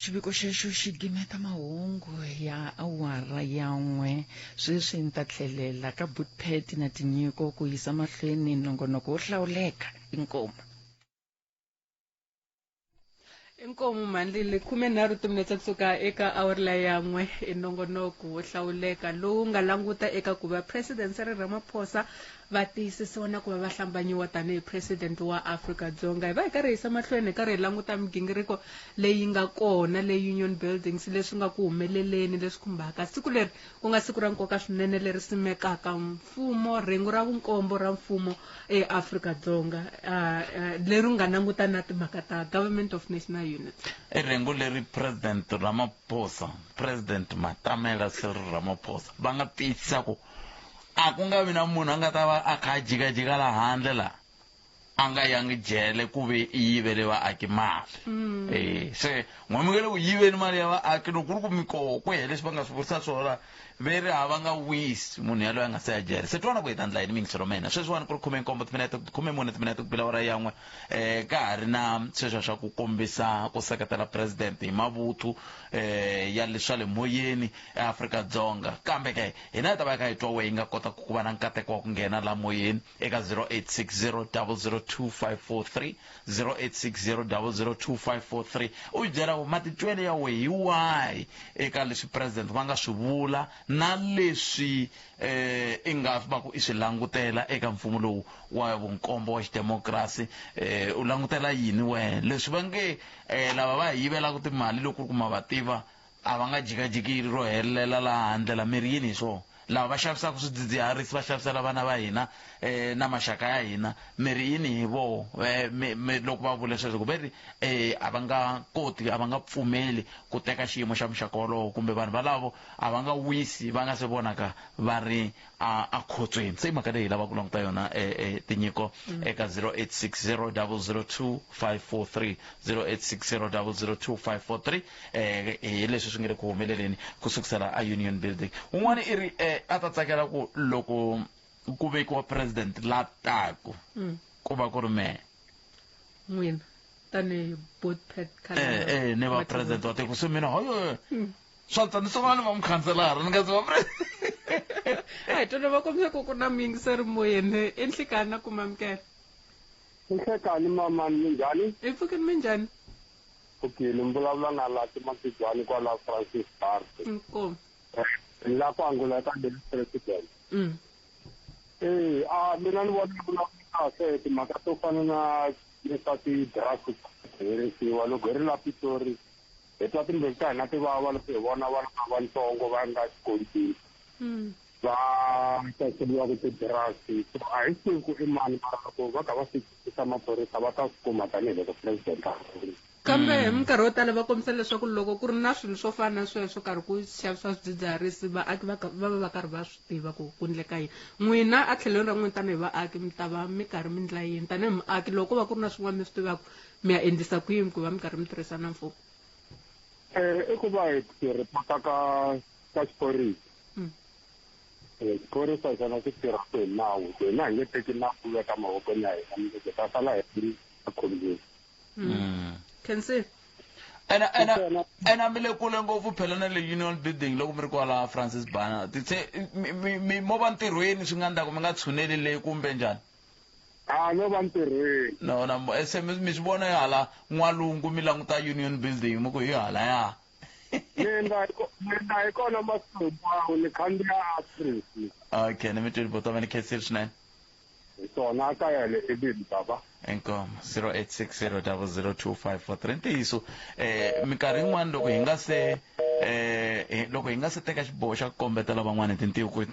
Xiviko xexo xi gimeta mahungu ya awara ya n'we. Sweswi ni ta tlhelela ka Bootpad na Tinyiko ku yisa mahlweni nongonoko wo hlawuleka. Inkomu. Inkomu mhandlile 13 timinetse kusuka eka awara liya ya n'we i nongonoko wo hlawuleka lowu nga languta eka ku va President Cyril Ramaphosa va tiyisisiwa na ku va va hlambanyiwa tanihi president wa Afrika-Dzonga. Hi va hi karhi hi yisa mahlweni hi karhi hi languta migingiriko leyi nga kona le Union Buildings, leswi nga ku humeleleni leswi khumbaka siku leri ku nga siku ra nkoka swinene leri simekaka mfumo, rhengu ra vunkombo ra mfumo eAfrika-Dzonga, leri nga languta na timhaka ta Government of National Unity. I rhengu leri President Ramaphosa, President Matamela Cyril Ramaphosa va nga tiyisisa ku a ku nga vi na munhu a nga ta va a kha a jikajika laha handle laha a nga yangi jele ku ve i yivele vaaki mali. Se n'wamukele ku yiveni mali ya vaaki loko ku ri ku mikoho ku hele leswi va nga swi vurisa swona ve ri a va nga wisi munhu yaloye a nga se ya jele. Se twana ku hi ta ndla yini miyingiselo ma hina sweswiwani ku ri 17 timinete 14 timinete ku bila awara yan'we, ka ha ri na sweswo swa ku kombisa ku seketela president hi mavuthu ya leswa le moyeni eAfrika-Dzonga. Kambe ke hina hi ta va hi kha hi twa wehe yi nga kota ku va na nkateko wa ku nghena la moyeni eka 0860 002543, 0860 002543, u hi byela ku matitwele ya wehe hi wahi eka leswi president va nga swi vula na leswi i nga va ku i swi langutela eka mfumo lowu wa vunkombo wa xidemokirasi. U langutela yini wena leswi va nge lava va hi yivelaka timali loko ku ri ku ma va tiva a va nga jikajiki ro helela laha handle la miri yini hi swona lava va xavisaka swidzidziharisi va xavisela vana va hina na maxaka ya hina miri yini hi voho loko va vule sweswo ku ve ri a va nga koti a va nga pfumeli ku teka xiyimo xa muxaka wolowo kumbe vanhu valavo a va nga wisi va nga se vonaka va ri a khotsweni. Se i mhaka leyi hi lavaka ku languta yona tinyiko eka 0860 002 543, 0860 002 543. Hi leswi swi nge le ku humeleleni ku sukusela a Union Building. Un'wana i ri a ta tsakela ku loko ku vekiwa president la taku ku va ku ri mehe. N'wina tanihi Botpet ni va president wa tiko se mina hoyo swa tsa ni sungula ni va mukhanselara ni nga se va president. A hi twana va kombisa ku ku na muyingiseri moyeni enhlekani na kuma amukela. Nhlekani mama, minjhani? Hi pfukeni, minjhani? Okay, ni vulavula na Lati Matibyani kwala Francis Park. Inkomu. La ku angula ka the president. Mina ni vona vulavula kahle timhaka to fana na leswa ti-drugs herisiwa loko hi ri la Pitori hi twa timbilu ta hina ti vava loko hi vona vana lavatsongo va nga xikolweni va xaviseriwaka ti-drugs. So a hi swi tivi ku i mani, mara loko va kha va swi twisisa maphorisa va ta swi kuma tanihiloko president a vula. Kambe hi minkarhi yo tala va kombisa leswaku loko ku ri na swilo swo fana na sweswo karhi ku xavisiwa swidzidziharisi vaaki va va va karhi va swi tiva ku ku endleka yini. N'wina a tlhelweni ra n'wina tanihi vaaki mi ta va mi karhi mi endla yini tanihi muaki loko ko va ku ri na swin'wana mi swi tivaka mi ya endlisa ku yini ku va mi karhi mi tirhisana na mfumo? I ku va hi ripota ka xiphorisa. Xiphorisa xona xi tirhaka hi nawu, hina hi nge teki nawu ku veka mavokweni ya hina, hi ta sala hi ri ekhombyeni. Khensi. Ena mi le kule ngopfu phela na le Union Building loko mi ri kwala Francis Banner. Se mi mo va ntirhweni swi nga ndlaku mi nga tshuneli le kumbe njhani? A no va ntirhweni. No, na se mi swi vona hala n'walungu mi languta Union Building mi ku hi hala ya. Mina hi kona masiku hinkwawo ni khandziya Afrika. Okay, ni mi twile bota va ni khensile swinene. Hi swona a kaya le ebini baba. Inkomu 0860 002 543. Ntiyiso minkarhi yin'wana loko hi nga se loko hi nga se teka xiboho xa ku kombetela van'wana hi tintiho ku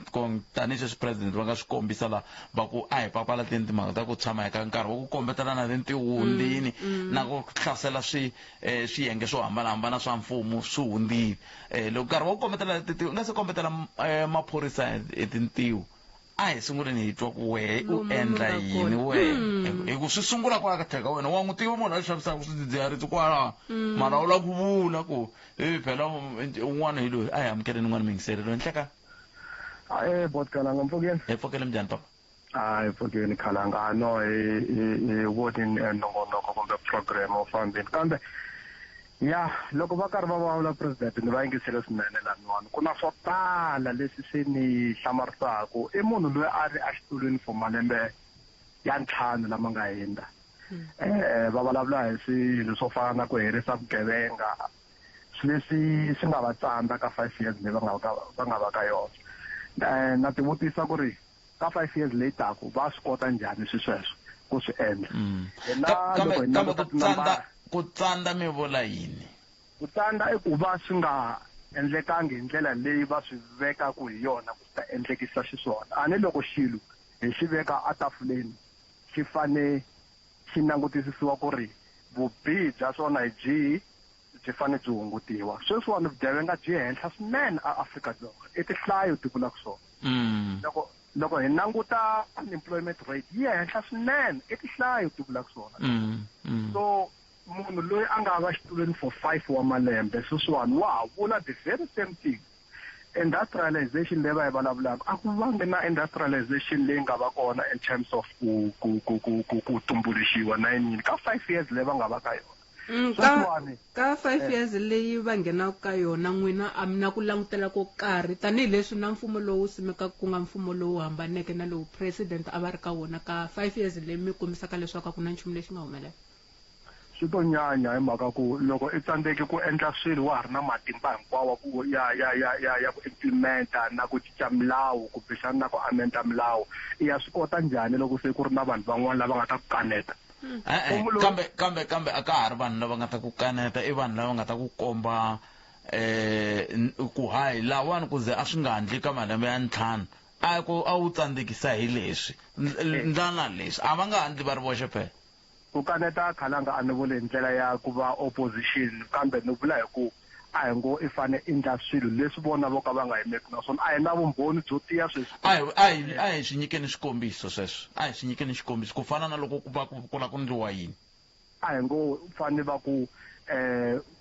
tanihi sweswi president va nga swi kombisa la va ku a hi papalateni timhaka ta ku tshama eka nkarhi wa ku kombetelana tintiho hundzini na ku hlasela swiyenge swo hambanahambana swa mfumo swi hundzile. Loko nkarhi wa ku kombetela tintiho nga se kombetela maphorisa hi tintiho a hi sunguleni hi twa ku wehe u endla yini wehe, hi ku swi sungula kwala ka tlhelo ka wena wa n'wi tiva munhu a xavisaka swidzidziharisi kwala mara u lava ku vula ku phela un'wana hi loyi a hi amukeleni un'wana muyingiseri loyi nhleka. Bot Khalanga mpfukeni. Hi pfukele minjhani papa? Hi pfukeni Khalanga. No hi voni nongonoko kumbe program wu fambini kambe ya loko va karhi va vulavula president ni va yingisele swinene laniwani ku na swo tala leswi swi ni hlamarisaka. I munhu loyi a ri exitulwini for malembe ya 5 lama nga hundza. Va vulavula hi swilo swo fana na ku herisa vugevenga, swilo leswi swi nga va tsandza ka 5 years leyi va nga va ka yona. Na tivutisa ku ri Ka 5 years leyi taku va swi kota njhani swi sweswo ku swi endla? Hina Kambe loko hi kambe languta ku tsandza tinambara, ku tsandza mi vula yini? Ku tsandza i ku va swi nga endlekangi hi ndlela leyi va swi vekaku hi yona ku swi ta endlekisa xiswona. A ni loko xilo hi xi veka etafuleni xi fane xi langutisisiwa ku ri vubihi bya swona hi byihi, byi fane byi hungutiwa. Sweswiwani vugevenga byi henhla swinene a Afrika-Dzonga, i tinhlayo ti vulaka swona. Loko hi languta unemployment rate yi henhla swinene, i tinhlayo ti vulaka swona. So munhu loyi a nga va xitulwini for 5 wa malembe sweswiwani wa ha vula the very same thing. Industrialization leyi va yi vulavulaka, a ku vangi na industrialization leyi nga va kona in terms of ku tumbuluxiwa na yini ka 5 years leyi va nga va ka yona. Sweswiwani, Ka 5 years leyi va nghenaka ka yona, n'wina a mi na ku langutela ko karhi tanihileswi na mfumo lowu simekaka ku nga mfumo lowu hambaneke na lowu president a va ri ka wona ka 5 years leyi mi kombisaka leswaku a ku na nchumu lexi nga humelela? Swi to nyanya hi mhaka ku loko i tsandzeki ku endla swilo wa ha ri na matimba hinkwawo ku ya ya ya ya ya ku implementa na ku cinca milawu kumbexana na ku amenda milawu, i ya swi kota njhani loko se ku ri na vanhu van'wana lava nga ta ku kaneta? E-e, kambe a ka ha ri vanhu lava nga ta ku kaneta, i vanhu lava nga ta ku komba ku hayi lawani ku ze a swi nga handli ka malembe ya 5 a ku a wu tsandzekisa hi leswi ndlana leswi a va nga handli va ri voxe phela. Ku kaneta Khalanga a ni vuli hi ndlela ya ku va opposition, kambe ni vula hi ku a hi ngo i fane i ndla swilo leswi vona vo ka va nga yimeki na swona. A hi na vumbhoni byo tiya sweswi. A hi swi nyikeni xikombiso sweswo. A hi swi nyikeni xikombiso ku fana na loko ku va ku lava ku ndliwa yini. A hi ngo fane va ku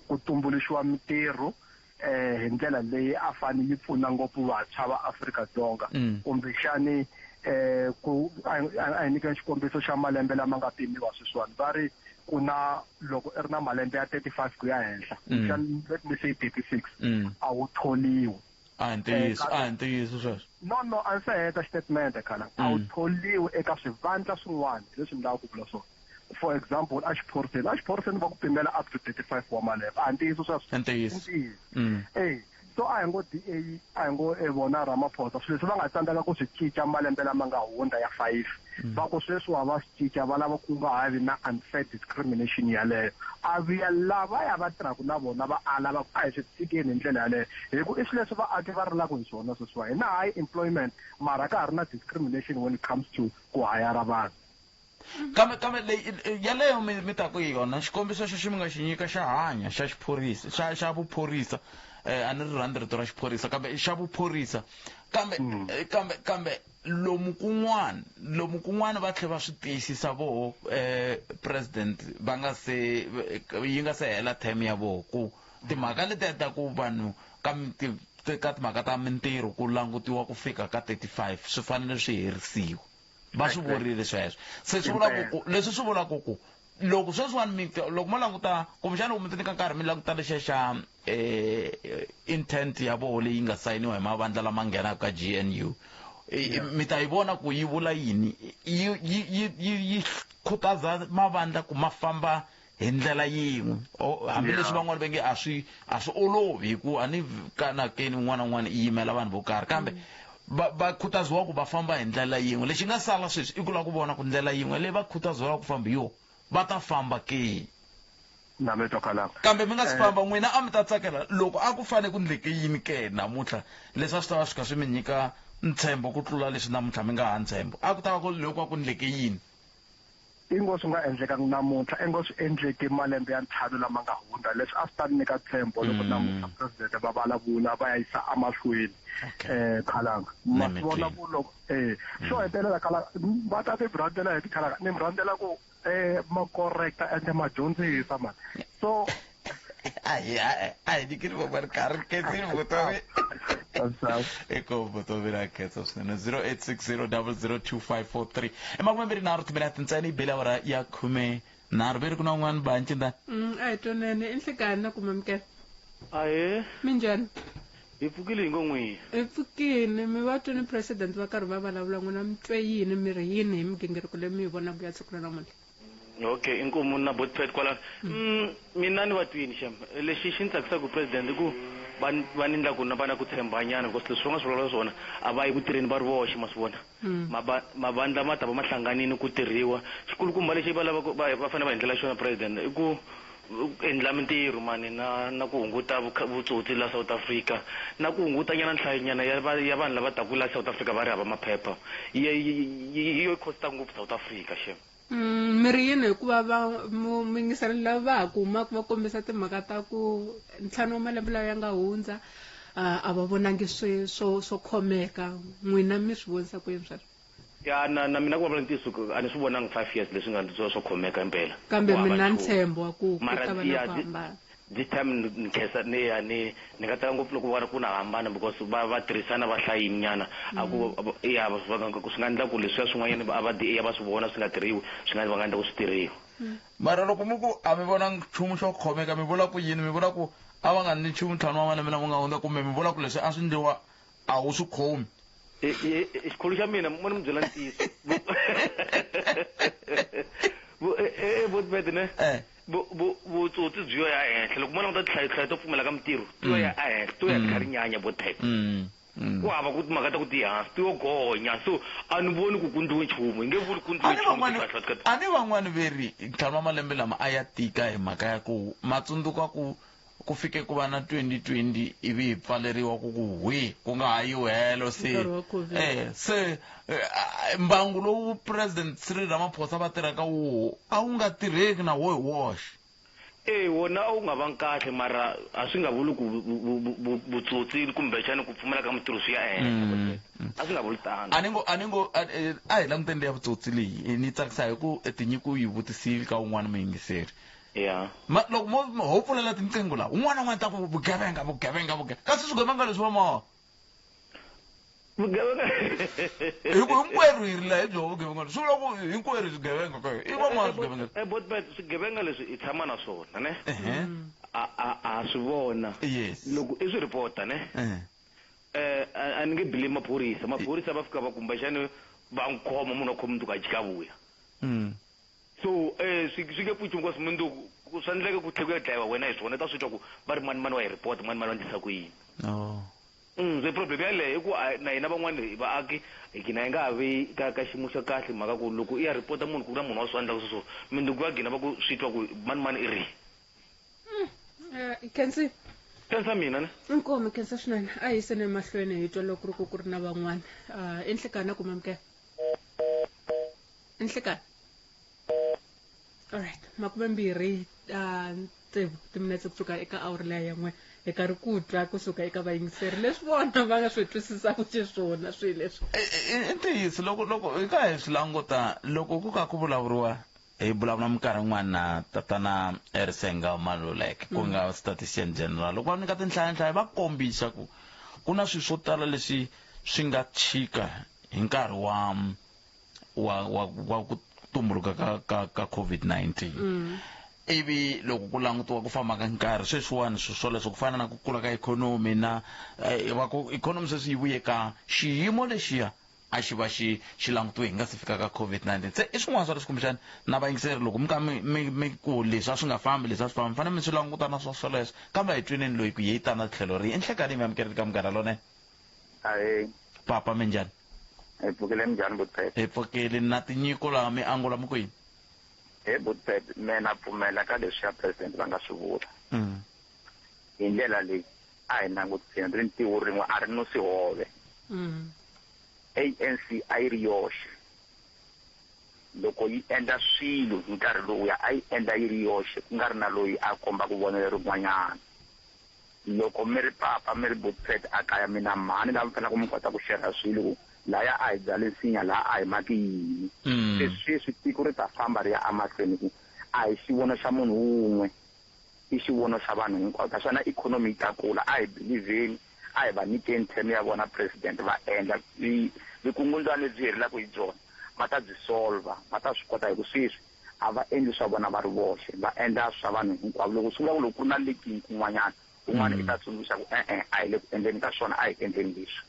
ku tumbuluxiwa mitirho hi ndlela leyi a fane yi pfuna ngopfu vantshwa va Afrika-Dzonga. Kumbexani ku a hi nyikeni xikombiso xa malembe lama nga pimiwa sweswiwani. Va ri ku na loko i ri na malembe ya 35 ku ya henhla, kumbexani let me say 36, a wu tholiwi. A hi ntiyiso, a hi ntiyiso sweswo. No, no, a ndzi se heta xitatimende khala. A wu tholiwi eka swivandla swin'wana, hi leswi ni lavaka ku vula swona. For example, a xiphoriseni, a xiphoriseni va ku pimela up to 35 wa malembe. A hi ntiyiso sweswo? I ntiyiso. I ntiyiso. So a hi ngo DA, a hi ngo vona Ramaphosa, swilo leswi va nga tsandzeka ku swi cinca malembe lama nga hundza ya 5. Va ku sweswi wa va swi cinca, va lava ku nga ha vi na unfair discrimination yaleyo. A vuya lava ya va tirhaka na vona va ala va ku a hi swi tshikeni hi ndlela yaleyo. Hi ku i swilo leswi vaaki va rilaka hi swona sweswiwa. Hi na high employment, mara ka ha ri na discrimination when it comes to ku hayara vanhu. Kambe leyi yaleyo mi ta ku hi yona, xikombiso xexo mi nga xi nyika xa hanya, xa xiphorisa, xa vuphorisa. A ni ri rhandzi rito ra xiphorisa, kambe xa vuphorisa. Kambe kambe lomu kun'wana, lomu kun'wana va tlhe va swi tiyisisa voho president va nga se, yi nga se hela term ya voho ku timhaka letiya ta ku vanhu ka ka timhaka ta mintirho ku langutiwa ku fika ka 35 swi fanele swi herisiwa. Va swi vurile sweswo. Se swi vula ku, leswi swi vula ku, ku loko sweswiwani mi, loko mo languta, kumbexana loko mi ti nyika nkarhi mi languta lexiya xa intent ya voho leyi nga sayiniwa hi mavandla lama nghenaka ka GNU, mi ta yi vona ku yi vula yini. Yi khutaza mavandla ku ma famba hi ndlela yin'we. Hambileswi van'wani va nge a swi olovi hi ku a ni kanakeni un'wana na un'wana i yimela vanhu vo karhi, kambe va khutaziwa ku va famba hi ndlela yin'we. Lexi nga sala sweswi i ku lava ku vona ku ndlela yin'we leyi va khutaziwaka ku famba hi yona va ta famba ke. Na mi twa kwalaho. Kambe mi nga si famba, n'wina a mi ta tsakela loko a ku fane ku ndleke yini ke namuntlha leswi a swi ta va swi kha swi mi nyika ntshembo ku tlula leswi namuntlha mi nga ha ntshembo? A ku ta va ku loko a ku ndleke yini? Ingo swi nga endlekangi namuntlha, ingo swi endleke malembe ya 5 lama nga hundza. Leswi a swi ta nyika ntshembo loko namuntlha president va vulavula va ya yisa emahlweni. Khalanga. Ma swi vona ku loko, xo hetelela Khalanga, va ta ti rhandzela hi tikhalanga, ni mi rhandzela ku ma correcta ende ma dyondzisa mani. So a hi, a, a hi nyikeli van'wana nkarhi, khensile vutomi. Eka vutomi ra khensa swinene. Zero eight six zero double zero two five four three. I makume mbirhi nharhu timinete ntsena yi bele awara ya khume nharhu. Ve ri ku na un'wana ba ncindani? A hi twanene. I nhlekani na kuma mikela. Ahee. Minjhani? Hi pfukile hi ngo n'wini. Hi pfukile. Mi va twini president va karhi va vulavula, n'wina mi twe yini, mi ri yini hi migingiriko leyi mi yi vonaka ya siku ra namuntlha? Okay, inkomu na Botpet kwalano. Mina ni va twini xem. Lexi xi ni tsakisaka president i ku Va va ni endla ku na va na ku tshembanyana because leswi va nga swi vulavula swona a va yi ku tirheni va ri voxe ma swi vona. Mavandla ma ta va ma hlanganile ku tirhiwa. Xikulukumba lexi va lavaka va va fanele va endlela xona president i ku endla mintirho mani na na ku hunguta vutsotsi la South Africa na ku hunguta nyana nhlayonyana ya va ya vanhu lava taku la South Africa va ri hava maphepha. Yi yo costa ngopfu South Africa xem. Mi ri yini hikuva va muyingiseri lava va ha ku humaka va kombisa timhaka ta ku ntlhanu wa malembe lawa ya nga hundza a va vonangi swi swo swo khomeka n'wina mi swi vonisa ku yini sweswo? Ya na na mina ku vulavula ntiyiso a ni swi vonangi 5 years leswi nga swo khomeka impela. Kambe mi na ntshembo wa ku ku ta va na ku hambana. This time ni khensa ni ya ni ni nga tsaka ngopfu loko va ri ku na hambana because va va tirhisana va hlayini nyana a ku ya va nga swi nga endla ku leswiya swin'wanyana a va ya va swi vona swi nga tirhiwi swi nga va nga endla ku swi tirhiwa. Mara loko mi ku a mi vona nchumu xo khomeka mi vula ku yini? Mi vula ku a va nga ni nchumu ntlhanu wa malembe lama nga hundza kumbe mi vula ku leswi a swi endliwa a wu swi khomi? Xikhulu xa mina mo ni mi byela ntiyiso. Botbet ne? Vutsotsi byi yo ya ehenhla loko mo languta tinhlayo to pfumela ka mintirho ti yo ya ehenhla ti yo ya tlha ri nyanya botbet. Ku hava ku timhaka ta ku ti hansi ti yo gonya so a ni voni ku ku ndliwe nchumu hi nge vuli ku ndliwe nchumu a ni van'wani ve ri ntlhanu wa malembe lama a ya tika hi mhaka ya ku ma tsundzuka ku ku fike ku va na 2020 ivi hi pfaleriwa ku ku hwi ku nga ha yiwi helo se se mbangu lowu President Cyril Ramaphosa va tirhaka woho a wu nga tirheki na wo hi woxe. E wona a wu nga vangi kahle mara a swi nga vuli ku vutsotsi kumbexani ku pfumala ka mintirho swi ya ehenhla. A swi nga vuli tano. A ni ngo a ni ngo a hi languteni leya vutsotsi leyi ni tsakisa hi ku tinyiko yi vutisile ka un'wana muyingiseri. Ya. Ma loko mo ho pfulela tinqingho laha un'wana na un'wana ta ku vugevenga vugevenga vugevenga kasi swigevenga leswi va ma vugevenga hi ku hinkwerhu hi ri laha hi byo vugevenga swi vula ku hinkwerhu swigevenga ka i va ma swigevenga e botbet swigevenga leswi hi tshama na swona ne a a a swi vona yes loko i swi reporta ne a ni nge blame maphorisa maphorisa va fika va kumbexani va n'wi khoma munhu wa khoma mundzuku a jika vuya so swi swi nge pfuki because mundzuku swa endleka ku tlhela ku ya dlayiwa wena hi swona u ta swi twa ku va ri mani mani wa hi report mani mani wa endlisa ku yini se problem yaleyo i ku na hina van'wani vaaki hi gina hi nga ha vi ka ka xiyimo xa kahle mhaka ku loko i ya report munhu ku na munhu wa swi endlaka sweswo mundzuku va gina va ku swi twa ku mani mani i ri Khensi khensa mina ne inkomu khensa swinene a hi yiseni emahlweni hi twa loko ku ri ku ku ri na van'wana i nhlikani ku mamukela nhlikani alright 26 tsevu timinetse kusuka eka awuri leya ya n'we hi karhi ku twa kusuka eka vayingiseri leswi vona va nga swi twisisaka xiswona swilo leswi I ntiyiso loko loko hi ka hi swi languta loko ku ka ku vulavuriwa hi vulavula minkarhi yin'wana na tatana Risenga Maluleke ku nga statistician general loko va nyika tinhlayanhlaya va kombisa ku ku na swilo swo tala leswi swi nga chika hi nkarhi wa wa wa wa ku tumbuluka ka ka ka COVID-19 ivi loko ku langutiwa ku famba ka nkarhi sweswiwani swilo swoleswo ku fana na ku kula ka ikhonomi na va ku ikhonomi sweswi yi vuye ka xiyimo lexiya a xi va xi xi langutiwe hi nga si fika ka COVID-19 se i swin'wana swa leswi kumbexana na vayingiseri loko mi ka mi mi mi ku leswi a swi nga fambi leswi a swi fambi mi fanele mi swi languta na swo swoleswo kambe a hi tweneni loyi ku ye yi tana tlhelo rihi i nhlekani mi amukeleni ka Munghana Lonene. Ahee. Papa minjhani? Hi pfukile minjhani Butpet? Hi pfukile na tinyiko laha mi angula mi ku yini? He Butpet, me na pfumela ka leswiya president va nga swi vula. Hi ndlela leyi a hi langutiseni rintiho rin'we a ri nusi hove. ANC a yi ri yoxe. Loko yi endla swilo hi nkarhi lowuya a yi endla yi ri yoxe ku nga ri na loyi a kombaka vonelo rin'wanyana. Loko mi ri papa mi ri Butpet a kaya mi na mhani lava mi faneleke mi kota ku share swilo ku laya a hi byali nsinya laha a hi maki yini. Se sweswi tiko ri ta famba ri ya emahlweni ku a hi xivono xa munhu wun'we i xivono xa vanhu hinkwavo naswona ikhonomi yi ta kula a hi believeni a hi va nyikeni term ya vona president va endla vukungundzwana lebyi herelaka hi byona va ta byi solver va ta swi kota hi ku sweswi a va endli swa vona va ri voxe va endla swa vanhu hinkwavo loko swi vula ku loko ku ri na leaking kun'wanyana un'wana i ta tsundzuxa ku e-e a hi le ku endleni ka swona a hi endleni leswi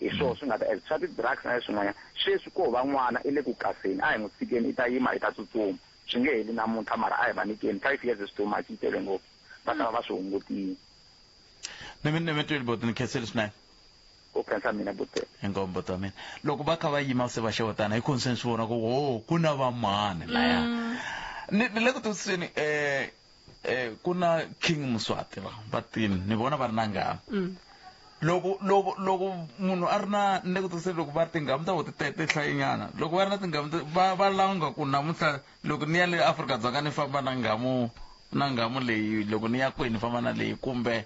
hi swona swi nga ta endla swa ti-drugs na leswin'wanyana sweswi ko va n'wana i le ku kaseni a hi n'wi tshikeni i ta yima i ta tsutsuma swi nge heli namuntlha mara a hi va nyikeni 5 years is too much yi tele ngopfu va ta va va swi hungutile. Ni mi ni mi twile boti ni khensile swinene. Ku khensa mina buti. Inkomu boti wa mina. Loko va kha va yima se va xewetana hi khonse ni swi vona ku ho ku na vamani laya. Ni ni le ku twisiseni eh eh ku na King Mswati va va tini ni vona va ri na nghamu. Loko loko loko munhu a ri na ni le ku twisiseni loko va ri tinghamu ta vona ti ti hlayinyana loko va ri na tinghamu va va langa ku namuntlha loko ni ya le Afrika-Dzonga ni famba na nghamu na nghamu leyi loko ni ya kwihi ni famba na leyi kumbe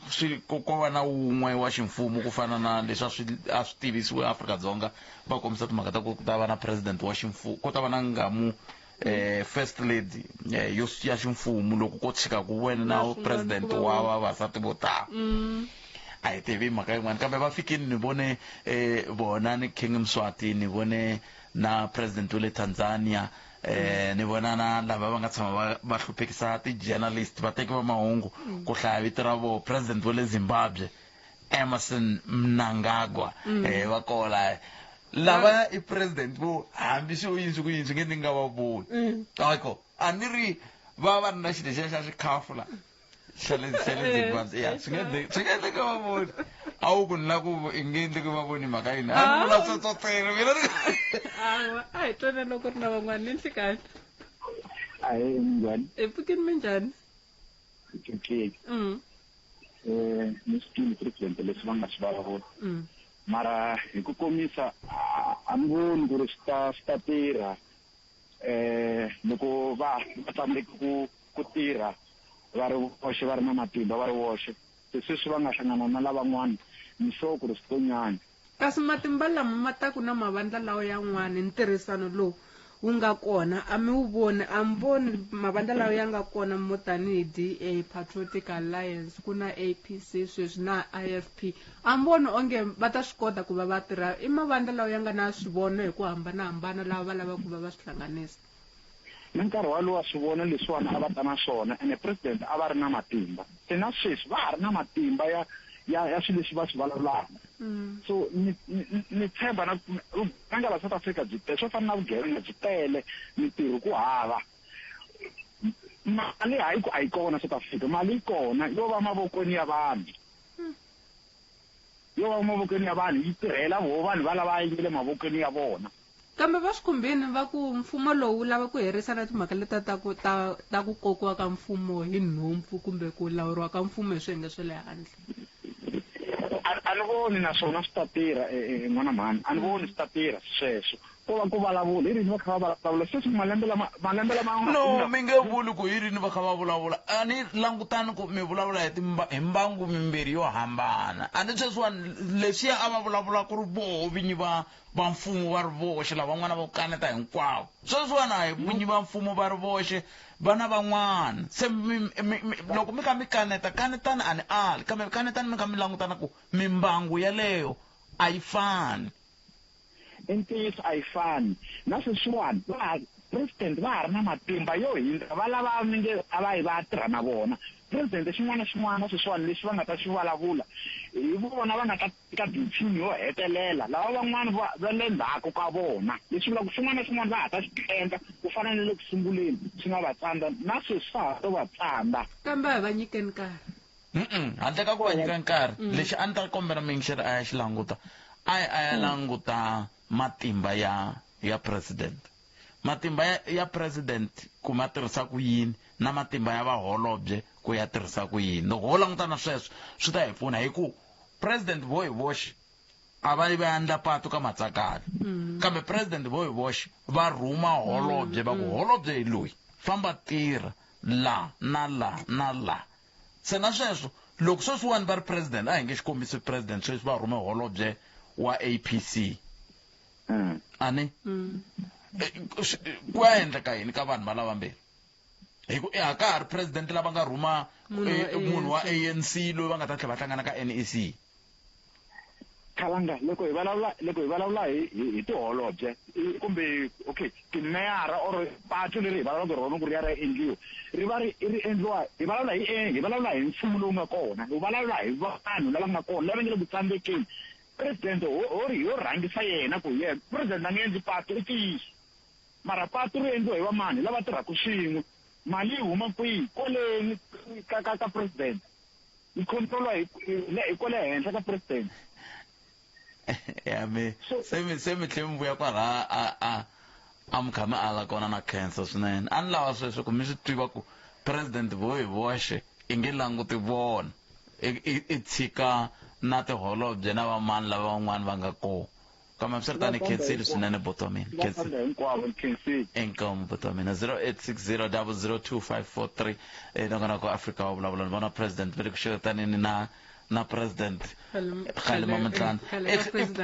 swi ko ko va na wun'we wa ximfumo ku fana na leswi a swi a swi tivisiwe Afrika-Dzonga va kombisa timhaka ta ku ku ta va na president wa ximfumo ku ta va na nghamu eh first lady eh, yo ya ximfumo loko ko tshika ku wena na Na swin'wana president ku va wa wun'we. vavasati vo tala a hi tivi mhaka yin'wana kambe va fikini ni vone eh vona ni King Mswati ni vone na president wa le Tanzania eh ni vona na lava va nga tshama va va hluphekisa ti-journalist vateki va mahungu ku hlaya vito ra vo president wa le Zimbabwe Emerson Mnangagwa eh va kola lava i president vo hambi swi yini swi ku yini swi nge ni nga va voni ako a ni ri va va ri na xilo lexiya xa xikhafu la xa le xa le Zimbabwe ya swi nge endleki swi nge endleki va voni a wu ku ni la ku i nge endleki va voni mhaka yini a ni vula swotsotselo mina ni Awa, a hi twana loko ri na van'wana ni nhlikani. Ahee, minjhani? Hi pfukini minjhani? Pfukile. Eh, ni swi twile president leswi va nga swi vulavula. Mara hi ku komisa a ni voni ku ri swi ta swi ta tirha eh loko va va tsandzeke ku ku tirha va ri voxe va ri na matimba va ri voxe se sweswi va nga hlangana na lavan'wana ni sure ku ri swi to nyanya. Kasi matimba lama ma taku na mavandla lawa yan'wana, ntirhisano lowu wu nga kona a mi wu voni? A mi voni mavandla lawa ya nga kona mo tanihi DA, Patriotic Alliance, ku na APC sweswi na IFP, a mi voni onge va ta swi kota ku va va tirha? I mavandla lawa ya nga na swivono hi ku hambana-hambana lawa va lavaka ku va va swi hlanganisa. Ni nkarhi walowo swivono leswiwani a va ta na swona ene president a va ri na matimba. Se na sweswi va ha ri na matimba ya ya ya swilo leswi va swi vulavulaka. So ni ni ni tshemba na vugevenga la South Africa byi tele swo fana na vugevenga byi tele mintirho ku hava. Mali hayi ku a yi kona South Africa mali yi kona yo va mavokweni ya vanhu. Yo va mavokweni ya vanhu yi tirhela voho vanhu valava yi nge le mavokweni ya vona. Kambe va swi khumbini va ku mfumo lowu wu lava ku herisa na timhaka letiya ta ku ta ta ku kokiwa ka mfumo hi nhompfu kumbe ku lawuriwa ka mfumo hi swiyenge swa le handle. A a ni voni na swona swi ta tirha n'wana mhani, a ni voni swi ta tirha sweswo. Ko va ku vulavula hi rini va kha va vulavula sweswi malembe lama malembe lama No, mi nge vuli ku hi rini va kha va vulavula. A ni langutani ku mi vulavula hi hi mbangu mimbirhi yo hambana. A ni sweswiwani leswiya a va vulavula ku ri voho vinyi va va mfumo va ri voxe lavan'wana va kaneta hinkwavo sweswiwani a hi vinyi va mfumo va ri voxe va na van'wana se loko mi kha mi kaneta kanetani a ni ali kambe kanetani mi kha mi langutana ku mimbangu yaleyo a yi fani i ntiyiso a yi fani na sweswiwani va ha president va ha ri na matimba yo hindza va lava mi nge a va yi va ya tirha na vona president xin'wana na xin'wana sweswiwani lexi va nga ta xi vulavula hi vona va nga ta teka decision yo hetelela lava van'wana va va le ndzhaku ka vona leswi vulaka xin'wana na xin'wana va ha ta xi endla ku fana na le ku sunguleni swi nga va tsandza na sweswi swa ha to va tsandza. Kambe a hi va nyikeni nkarhi. Mm-mm, handle ka ku va nyika nkarhi lexi a ni ta kombela muyingiseri a ya xi languta a yi a ya languta matimba ya ya president matimba ya, ya president ku ma tirhisa ku yini na matimba ya vaholobye ku ya tirhisa ku yini loko ho languta na sweswo swi ta hi pfuna hi ku president vo hi voxe a va yi va endla patu ka matsakala kambe president vo hi voxe va rhuma holobye va ku holobye hi loyi famba tirha la na la na la se na sweswo loko sweswiwani va ri president a hi nge xikombiso president sweswi va rhume holobye wa APC a ni ku ya endleka yini ka vanhu va lavambirhi hi ku a ka ha ri president lava nga rhuma munhu wa ANC loyi va nga ta tlhela va hlangana ka NEC Khalanga loko hi vulavula loko hi vulavula hi hi tiholobye kumbe okay timeyara or patu leri hi vulavulaka rona ku ri ya ra endliwa ri va ri ri endliwa hi vulavula hi hi vulavula hi mfumo lowu nga kona hi vulavula hi vanhu lava nga kona lava nga le ku tsandzekeni president ho ri ho rhangisa yena ku yena president a nge endli patu i ntiyiso mara patu ri endliwa hi vamani lava tirhaka swin'we mali yi huma kwihi kwaleni ka ka ka president. Yi control-iwa hi hi kwale henhla ka president. Ya mi se mi se mi tlhe mi vuya kwala a a a mi kha mi ala kona na khensa swinene. A ni lava sweswo ku mi swi tiva ku president vo hi voxe i nge languti vona i tshika na tiholobye na vamani lava van'wana va nga kona. Kambe hambiswiritano ni khensile swinene buti wa mina. Hinkwavo ni khensile. Inkomu buti wa mina. 0860002543 nongonoko Afrika wa vulavula ni vona president va le ku xewetanini na na president Kgalema Motlanthe.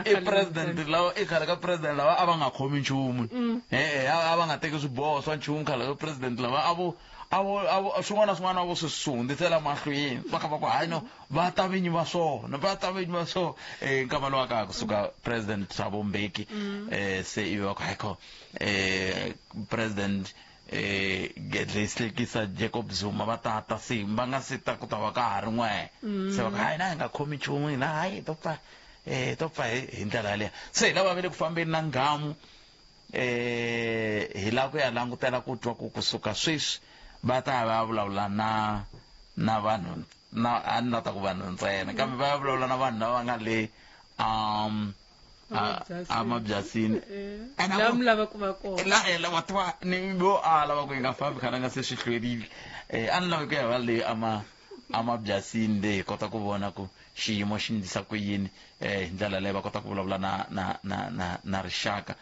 I president lawa i khale ka president lava a va nga khomi nchumu. E-e a va nga teki swiboho swa nchumu khale ka president lava a vo a vo a vo swin'wana na swin'wana a vo swi hundzisela mahlweni va kha va ku hayi no va ta vinyi va swona va ta vinyi va swona nkama lowu ka kusuka president Thabo Mbeki se ivi va ku hayi president Gedleyihlekisa Jacob Zuma va tata se va nga se ta ku ta va ka ha ri n'we se va ku hayi na hi nga khomi nchumu hina hayi to pfa to pfa hi ndlela yaleyo se hi lava va le ku fambeni na nghamu hi lava ku ya langutela ku twa ku kusuka sweswi va ta ya va ya vulavula na na vanhu na a ni la ta ku vanhu ntsena kambe va ya vulavula na vanhu lava nga le a mabyasini la mi lava ku va kona la la wa tiva ni vo ala va ku yi nga fambi khale nga se swi hlwerile a ni lavi ku ya va le ama amabyasini le hi kota ku vona ku xiyimo xi ndlisa ku yini hi ndlela leyi va kota ku vulavula na na na na na rixaka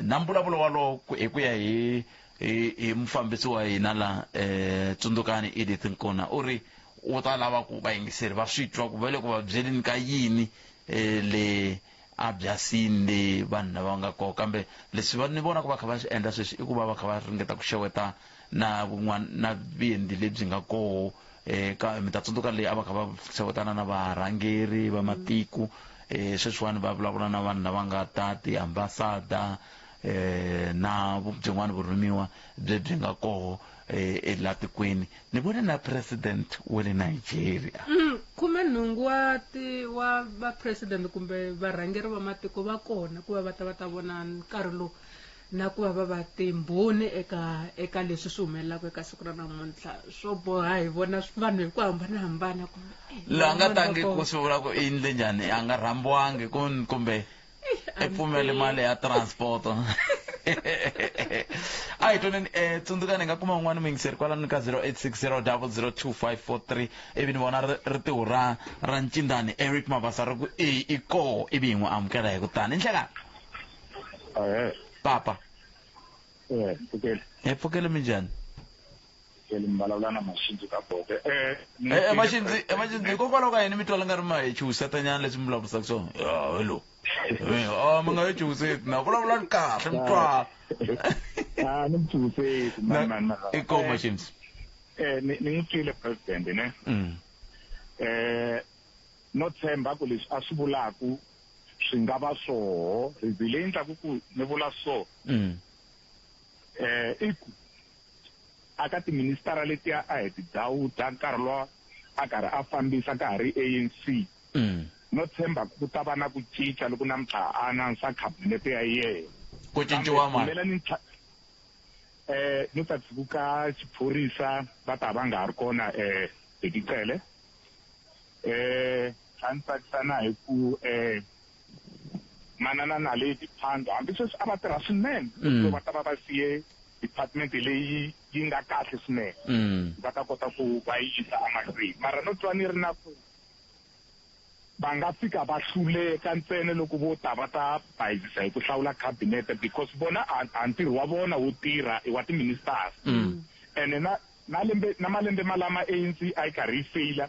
na mbulavulo walowo hi ku ya hi hi mufambisi wa hina la tsundzukani Edith Nkuna u ri u ta lava ku vayingiseri va swi twa ku va le ku va byeleni ka yini le abyasini le vanhu lava nga kona kambe leswi va ni vona ku va kha va swi endla sweswi i ku va va kha va ringeta ku xeweta na vun'wana na vuendli lebyi nga koho ka mi ta tsundzuka leyi a va kha va xewetana na varhangeri va matiko sweswiwani va vulavula na vanhu lava nga ta ti-ambassador na byin'wana vurhumiwa byi nga koho ela tikweni ni vone na president wa le Nigeria 18 wa ti wa va president kumbe varhangeri va matiko va kona ku va va ta va ta vona nkarhi lowu na ku va va va timbhoni eka eka leswi swi humelelaka eka siku ra namuntlha swo boha hi vona vanhu hi ku hambanahambana kumbe loyi a nga tangi ku swi vula ku i endle njhani a nga rhambiwangi kumbe i pfumele mali ya transport a hi twaneni tsundzukani hi nga kuma un'wana muyingiseri kwalano ka 0860002543 ivi ni vona ritiho ra ra ncindani Eric Mabasa ri ku e i koho ivi hi n'wi amukela hi ku tani nhlekani papa pfukele hi pfukele minjhani pfukele mi vulavula na Maxindzi ka Bote Maxindzi Maxindzi hikokwalaho ka yini mi twala nga ri ma hi chuhiseta leswi mi vulavurisaka swona ya hello mi nga yi chuhiseti na vulavulani kahle mi twala a ni mi chuhiseti i ko Maxindzi ni n'wi twile president ne no tshemba ku leswi a swi vulaku swi nga va swoho reason leyi endlaku ku ni vula so i ku aka tiministara letiya a hi ti dawuda nkarhi lowa a karhi a fambisa ka ha ri ANC no tshemba ku ta va na ku cinca loko namuntlha a announce cabinet ya yena ku cinciwa mani no ta tshuka xiphorisa va ta va nga ha ri kona Bheki Cele swa ni tsakisa na hi ku manana Naledi Pandor hambi sweswi a va tirha swinene va ta va va siye department leyi yi nga kahle swinene va ta kota ku va yi yisa emahlweni mara no twa ni ri na ku va nga fika va hluleka ntsena loko vo ta va ta bayizisa hi ku hlawula cabinet because vona a ntirho wa vona wo tirha i wa ti-ministers ene na na lembe na malembe malama ANC a yi karhi yi feyila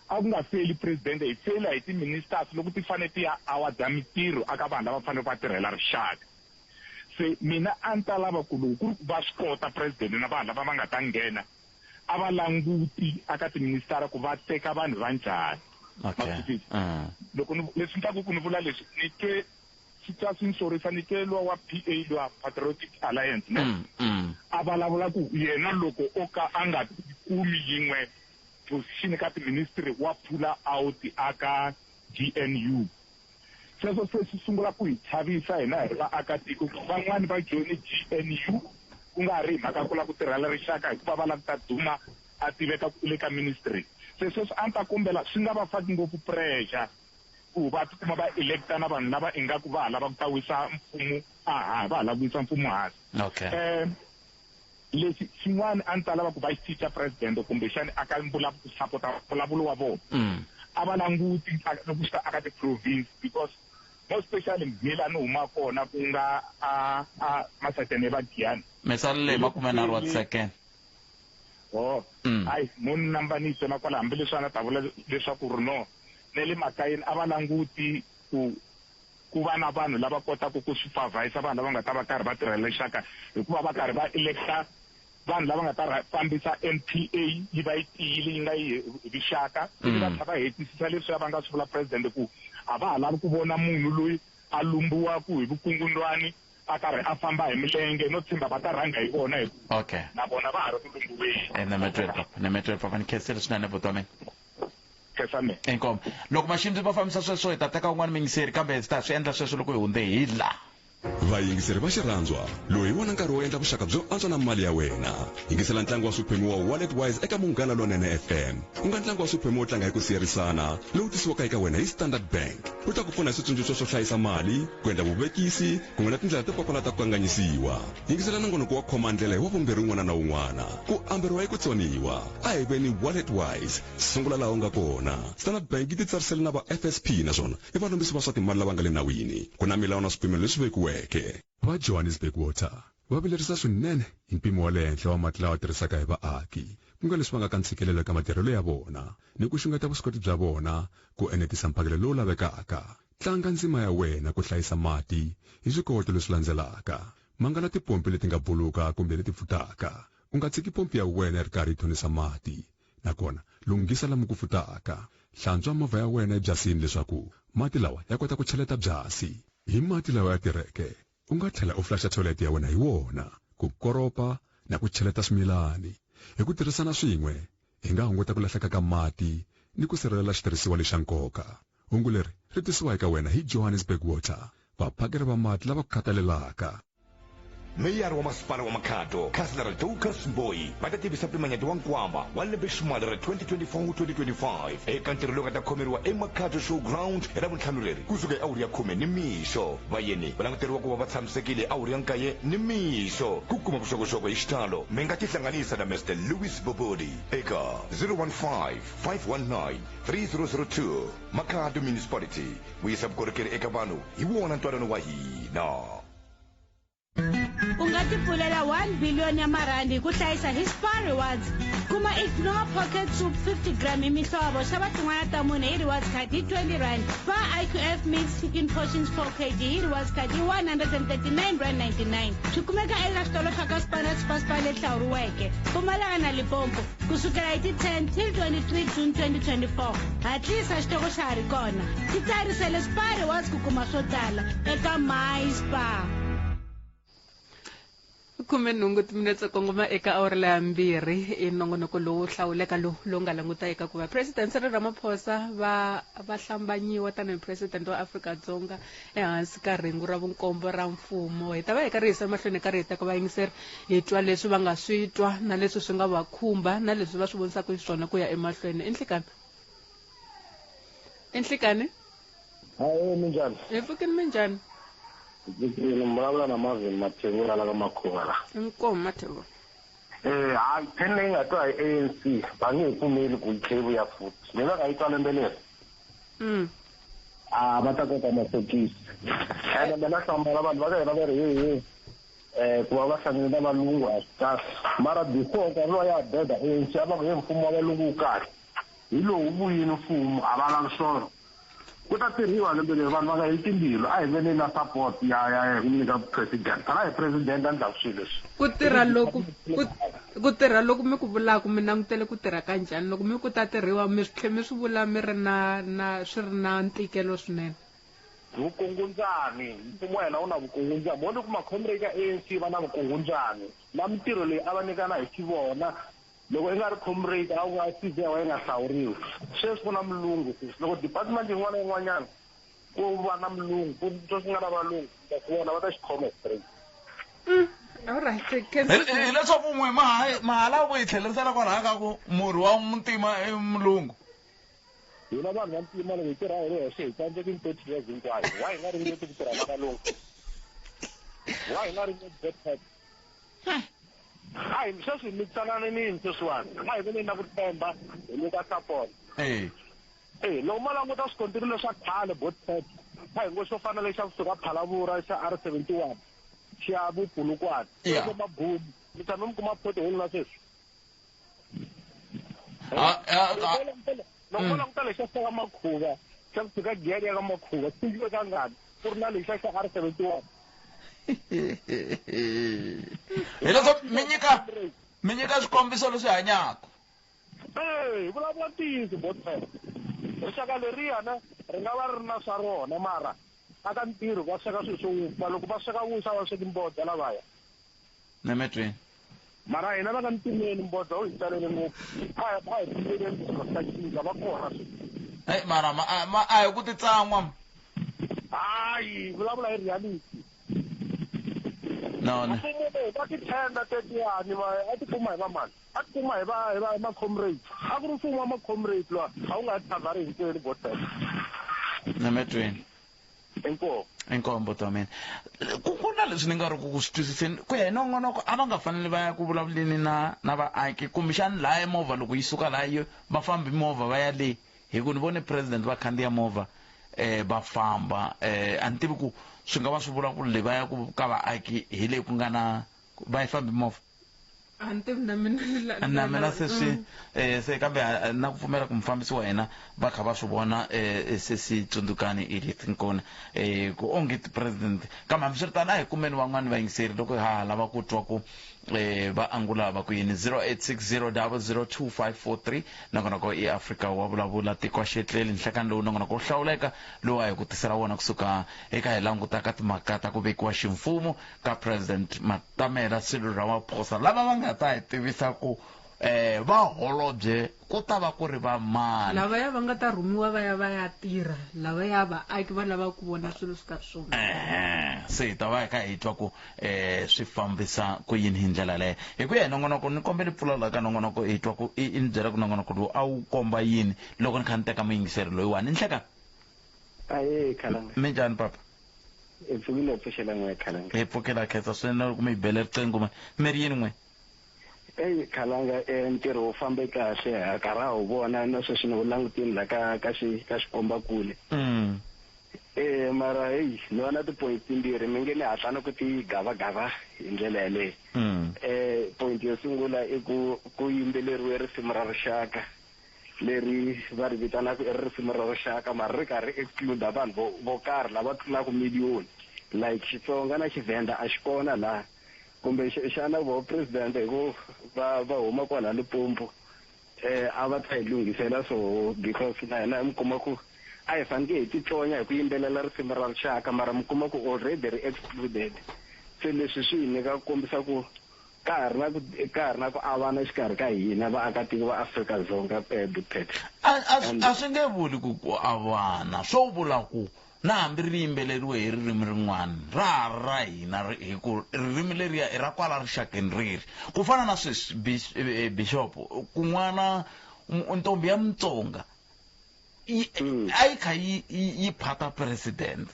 a ku nga feyili president hi feyila hi ti-ministers loko ti fanele ti ya awarda mintirho aka vanhu lava fanele va tirhela rixaka se mina a ni ta lava ku loko ku ri ku va swi kota president na vanhu lava va nga ta nghena a va languti aka tiministara ku va teka vanhu va njhani loko leswi ndlaku ku ni vula leswi ni twe swi twa swi ni sorisa ni twe luwa wa PA luwa Patriotic Alliance ne a vulavula ku yena loko o ka a nga kumi yin'we position ka tiministry wa phula out aka GNU sweswo se swi sungula ku hi chavisa hina hi ri vaakatiko van'wani va joyine GNU ku nga ri hi mhaka ku lava ku tirhela rixaka hikuva va lava ku ta duma a tiveka ku le ka ministry se Se sweswi a ni ta kombela swi nga va faki ngopfu pressure ku va tikuma va electa na vanhu lava ingaku va ha lava ku ta wisa mfumo aha va ha lava ku wisa mfumo hansi. Okay. Lexi xin'wana a ni ta lava ku va xi cinca president kumbexani a ka ku sapota mbulavulo wa vona. A va languti loko swi ta aka ti-province because more especially mhe la ni huma kona ku nga a a Masatene va Giyani. Mi salele hi makumenharhu wa tisekende. Oh, hayi mo ni namba ni yi tsema kwala hambileswi a nga ta vula leswaku ri no na le makayeni a va languti ku ku va na vanhu lava kotaka ku supervisa vanhu lava nga ta va karhi va tirhela rixaka hikuva va karhi va electa vanhu lava nga ta fambisa N_P_A yi va yi tiyile yi nga yi hi rixaka ivi va tlhela va hetisisa leswiya va nga swi vula president ku a va ha lavi ku vona munhu loyi a lumbiwaku hi vukungundwani a karhi a famba hi milenge no tshemba va ta rhanga hi vona hi ku okay na vona va ha ri ku lumbiweni. Nemetweni papa, nemetweni papa ni khensile swinene buti wa mina. Khensa mina. Inkomu. Loko Maximbi va fambisa sweswo hi ta teka un'wana muyingiseri kambe hi ta swi endla sweswo loko hi hundze hi la. Vayingiseri va xirhandzwa, lowu hi wona nkarhi wo endla vuxaka byo antswa na mali ya wena. Yingisela ntlangu wa swiphemu wa Wallet Wise eka Munghana Lonene FM, ku nga ntlangu wa swiphemu wo tlanga hi ku siyerisana lowu tisiwaka eka wena hi Standard Bank. Wu ta ku pfuna hi switsundzuxo swo hlayisa mali, ku endla vuvekisi kun'we na tindlela to papalata ku kanganyisiwa. Yingisela nongonoko wa Khoma Ndlela hi Wavumbirhi wun'wana na wun'wana. Ku amberiwa i ku tsoniwa. A hi veni Wallet Wise. Sungula laha u nga kona. Standard Bank yi titsarisele na va FSP naswona i valombisi va swa timali lava nga le nawini. Ku na milawu na swipimelo leswi vekiweke. Va Johannesburg Water va vilerisa swinene hi mpimo wa le henhla wa mati lawa tirhisaka hi vaaki, ku nga leswi vangaka ntshikelelo eka matirhelo ya vona ni ku xungeta vuswikoti bya vona ku enetisa mphakelo lowu lavekaka. Tlanga ndzima ya wena ku hlayisa mati hi swikoweto leswi landzelaka. Mangala tipompi leti nga buluka kumbe leti pfutaka. U nga tshiki pompi ya wena yi ri karhi yi thonisa mati. Nakona lunghisa lomu ku pfutaka. Hlantswa movha ya wena ebyasini leswaku mati lawa ya kota ku cheleta byasi. Hi mati lawa ya tirheke, u nga tlhela u flaxa thoyilete ya wena hi wona, ku koropa na ku cheleta swimilani. Hi ku tirhisana swin'we, hi nga hunguta ku lahleka ka mati ni ku sirhelela xitirhisiwa lexa nkoka. Hungu leri ri tisiwa eka wena hi Johannesburg Water, vaphakeri va mati lava ku khathalelaka. Meyara wa Masipala wa Makhado, Khanselara Dorcas Mboyi, va ta tivisa mpimanyeto wa nkwama wa lembe-ximali ra 2024-2025 eka ntirho lowu nga ta khomeriwa eMakhado Showground hi Ravuntlhanu leri kusuka hi awuri ya khume nimixo. Vayeni va languteriwa ku va va tshamisekile hi awuri ya nkaye nimixo. Ku kuma vuxokoxoko hi xitalo, mi nga tihlanganisa na Mister Louis Bobodi eka 015 519 3002. Makhado Municipality, ku yisa vukorhokeri eka vanhu hi wona ntwanano wa hina. U nga tipfulela 1 billion ya marhandi hi ku hlayisa hi Spar Rewards. Kuma Ignore Pocket Soup 50 gram hi mihlovo, xava tin'wana ta mune hi rewards card hi 20 rand. Spar IQF Mixed Chicken Portions 4 kg hi rewards card hi 139 rand 99. Swi kumeka eka switolo swa ka Spar na Spar Spar leyi hlawuriweke. Mpumalanga na Limpopo ku sukela hi ti 10 till 23 June 2024. Hatlisa xitoko xa ha ri kona. Titsarisele Spar Rewards ku kuma swo tala eka My Spar. 18 timinetse kongoma eka awara leya mbirhi i nongonoko lowu hlawuleka lowu lowu nga languta eka ku va president Cyril Ramaphosa va va hlambanyiwa tanihi president wa Afrika-Dzonga ehansi ka rhengu ra vunkombo ra mfumo hi ta va hi karhi hi yisa mahlweni hi karhi hi teka vayingiseri hi twa leswi va nga swi twa na leswi swi nga va khumba na leswi va swi vonisaka xiswona ku ya emahlweni i nhlikani i nhlikani Hayi minjhani? Hi pfukini minjhani? Pfukini mi vulavula na Marvin Mathevula la ka Makhuva la. Inkomu Mathevula. Eh hayi pheni leyi nga twa hi ANC va nge he pfumeli ku yi tlhe yi vuya futhi. Leyi va nga yi twa lembe leri. A va ta koka masokisi. Ene mina hlamala vanhu va ka hina va ri he he eh ku va va hlangane na valungu a swi kahle. Mara before nkarhi lowa ya beda ANC a va ku he mfumo wa valungu wu kahle. Hi lowu wu vuyile mfumo a va lavi swona. Ku ta tirhiwa lembe leri vanhu va nga heli timbilu a hi veni na support ya ya ya ku nyika president phela hi president a ndlaku swilo leswi. Ku tirha loku ku ku tirha loku mi ku vulaka mi langutele ku tirha ka njhani loko mi ku ta tirhiwa mi swi tlhe mi swi vula mi ri na na swi ri na ntikelo swinene. Vukungundzani mfumo wa hina wu na vukungundzani mo ni ku ma-comrade ka ANC va na vukungundzani na mintirho leyi a va nyikana hi xivona Loko i nga ri comrade a wu nga CV ya wena yi nga hlawuriwi. Sweswi ku na mulungu sweswi. Loko department yin'wana na yin'wanyana ku va na mulungu, ku twa ku nga na valungu, mi ta swi vona va ta xi khoma straight. Alright, Hileswaku n'we mahala ku yi tlhelerisela kwalaha ka ku murhi wa muntima i mulungu. Hina vanhu va ntima loko hi tirha hi ri hexe hi tsandzekile 30 years hinkwayo. Why hi nga ringeti ku tirha na valungu? Why hi nga ringeti backpack? A hi sweswi hi mikitsananini sweswiwani. A hi veni na ku tshemba hi nyika support. Eh. Eh, loko mo languta swikontiri leswa khale botpet a hi ngo xo fana lexa kusuka Phalavura xa R71 xi ya Vupulukwana. Yeah. Sweswo mabumu mi tshame mi kuma pothole na sweswi. Loko mo languta lexa xa ka Makhuva xa kusuka Giyani ya ka Makhuva xi endliwe kangani ku ri na lexa xa R71. Hileswaku mi nyika mi nyika swikombiso leswi hanyaka. Ee, hi vulavula ntiyiso botpet. Rixaka leriya ne ri nga va ri ri na swa rona mara a ka ntirho va sweka swilo swo wupfa loko va sweka vuswa a va sweki mbodza lavaya. Nemetweni. Mara hina va ka ntimeni mbodza wu hi talele ngopfu. A hi a hi pfumeleli ku swilo swi ta cinca va kona sweswi. Hey, mara ma a ma a hi ku titsan'wa. Hayi vulavula hi reality. No, no. Mfumo lowu va ti-tender tetiyani va a ti kuma hi va mani? A ti kuma hi va hi va ma-comrades. A ku ri mfumo wa ma-comrades luwa a wu nga thavhari hinkwenu botpet. Nemetweni. Inkomu. Inkomu mbuti wa mina. Ku ku na leswi ni nga ri ku ku swi twisiseni ku ya hi nongonoko a va nga fanele va ya ku vulavuleni na na vaaki kumbexani lahaya movha loko yi suka laha yi va fambi movha va ya le hi ku ni vone president va khandziya movha eh va famba eh a ni tivi ku swi nga va swi vula ku le va ya ku ka vaaki hi le ku nga na va yi fambi movha A ni tivi na mina na mina se swi se kambe na ku pfumela ku mufambisi wa hina va kha va swi vona se si tsundzukani Edith Nkuna ku onge ti-president kambe hambiswiritano a hi kumeni van'wani vayingiseri loko ha ha lava ku twa ku va angula va ku yini 0860002543 nongonoko i Afrika wa vulavula tiko a xetleli nhlekani lowu nongonoko wo hlawuleka lowu a hi ku tisela wona kusuka eka hi languta ka timhaka ta ku vekiwa ximfumo ka President Matamela Cyril Ramaphosa lava va nga ta hi tivisa ku eh va holobye ku ta va ku ri va mani. Lavaya va nga ta rhumiwa va ya va ya tirha, lavaya vaaki va lava ku vona swilo swi karhi swi humelela. Ehe, se hi ta va hi kha hi twa ku eh swi fambisa ku yini hi ndlela leyo. Hi ku ya hi nongonoko ni kombela pfula la ka nongonoko hi twa ku i ni byela ku nongonoko lowu a wu komba yini loko ni kha ni teka muyingiseri loyiwani. Nhleka. Ahee Khalanga. Minjhani papa? Hi pfukile hi pfuxela n'we Khalanga. Hi pfukile khensa swinene loko mi hi bele riqingho ma mi ri yini n'we? Eyi Khalanga eh, ntirho wu fambe kahle ha karhi ha wu vona na sweswi ni wu langutini la ka ka xi ka xikombakule. Eh mara heyi ni vona ti-point timbirhi mi nge ni hatla ni ku ti gavagava hi ndlela yaleyo. Eh point yo sungula i ku ku yimbeleriwe risimu ra rixaka leri va ri vitanaka i risimu ra rixaka mara ri karhi ri exclude vanhu vo vo karhi lava tlulaka miliyoni like Xitsonga na Xivhenda a xi kona laha kumbe xana vo president hi ku va va huma kwala Limpopo eh a va ta hi lunghisela swoho because na hina mi kuma ku a hi faneke hi titlonya hi ku yimbelela risimu ra rixaka mara mi kuma ku already ri excluded se leswi swi hi nyika ku kombisa ku Ka ha ri na ku ka ha ri na ku avana exikarhi ka hina vaakatiko va Afrika-Dzonga, Butete. A a swi a swi nge vuli ku ku avana, swo vula ku na hambi ri yimbeleriwe hi ririmi rin'wana ra ha ri ra hina ri hi ku ririmi leriya i ra kwala rixakeni reri. Ku fana na sweswi Bishop kun'wana ntombi ya Mutsonga yi a yi kha yi yi phata president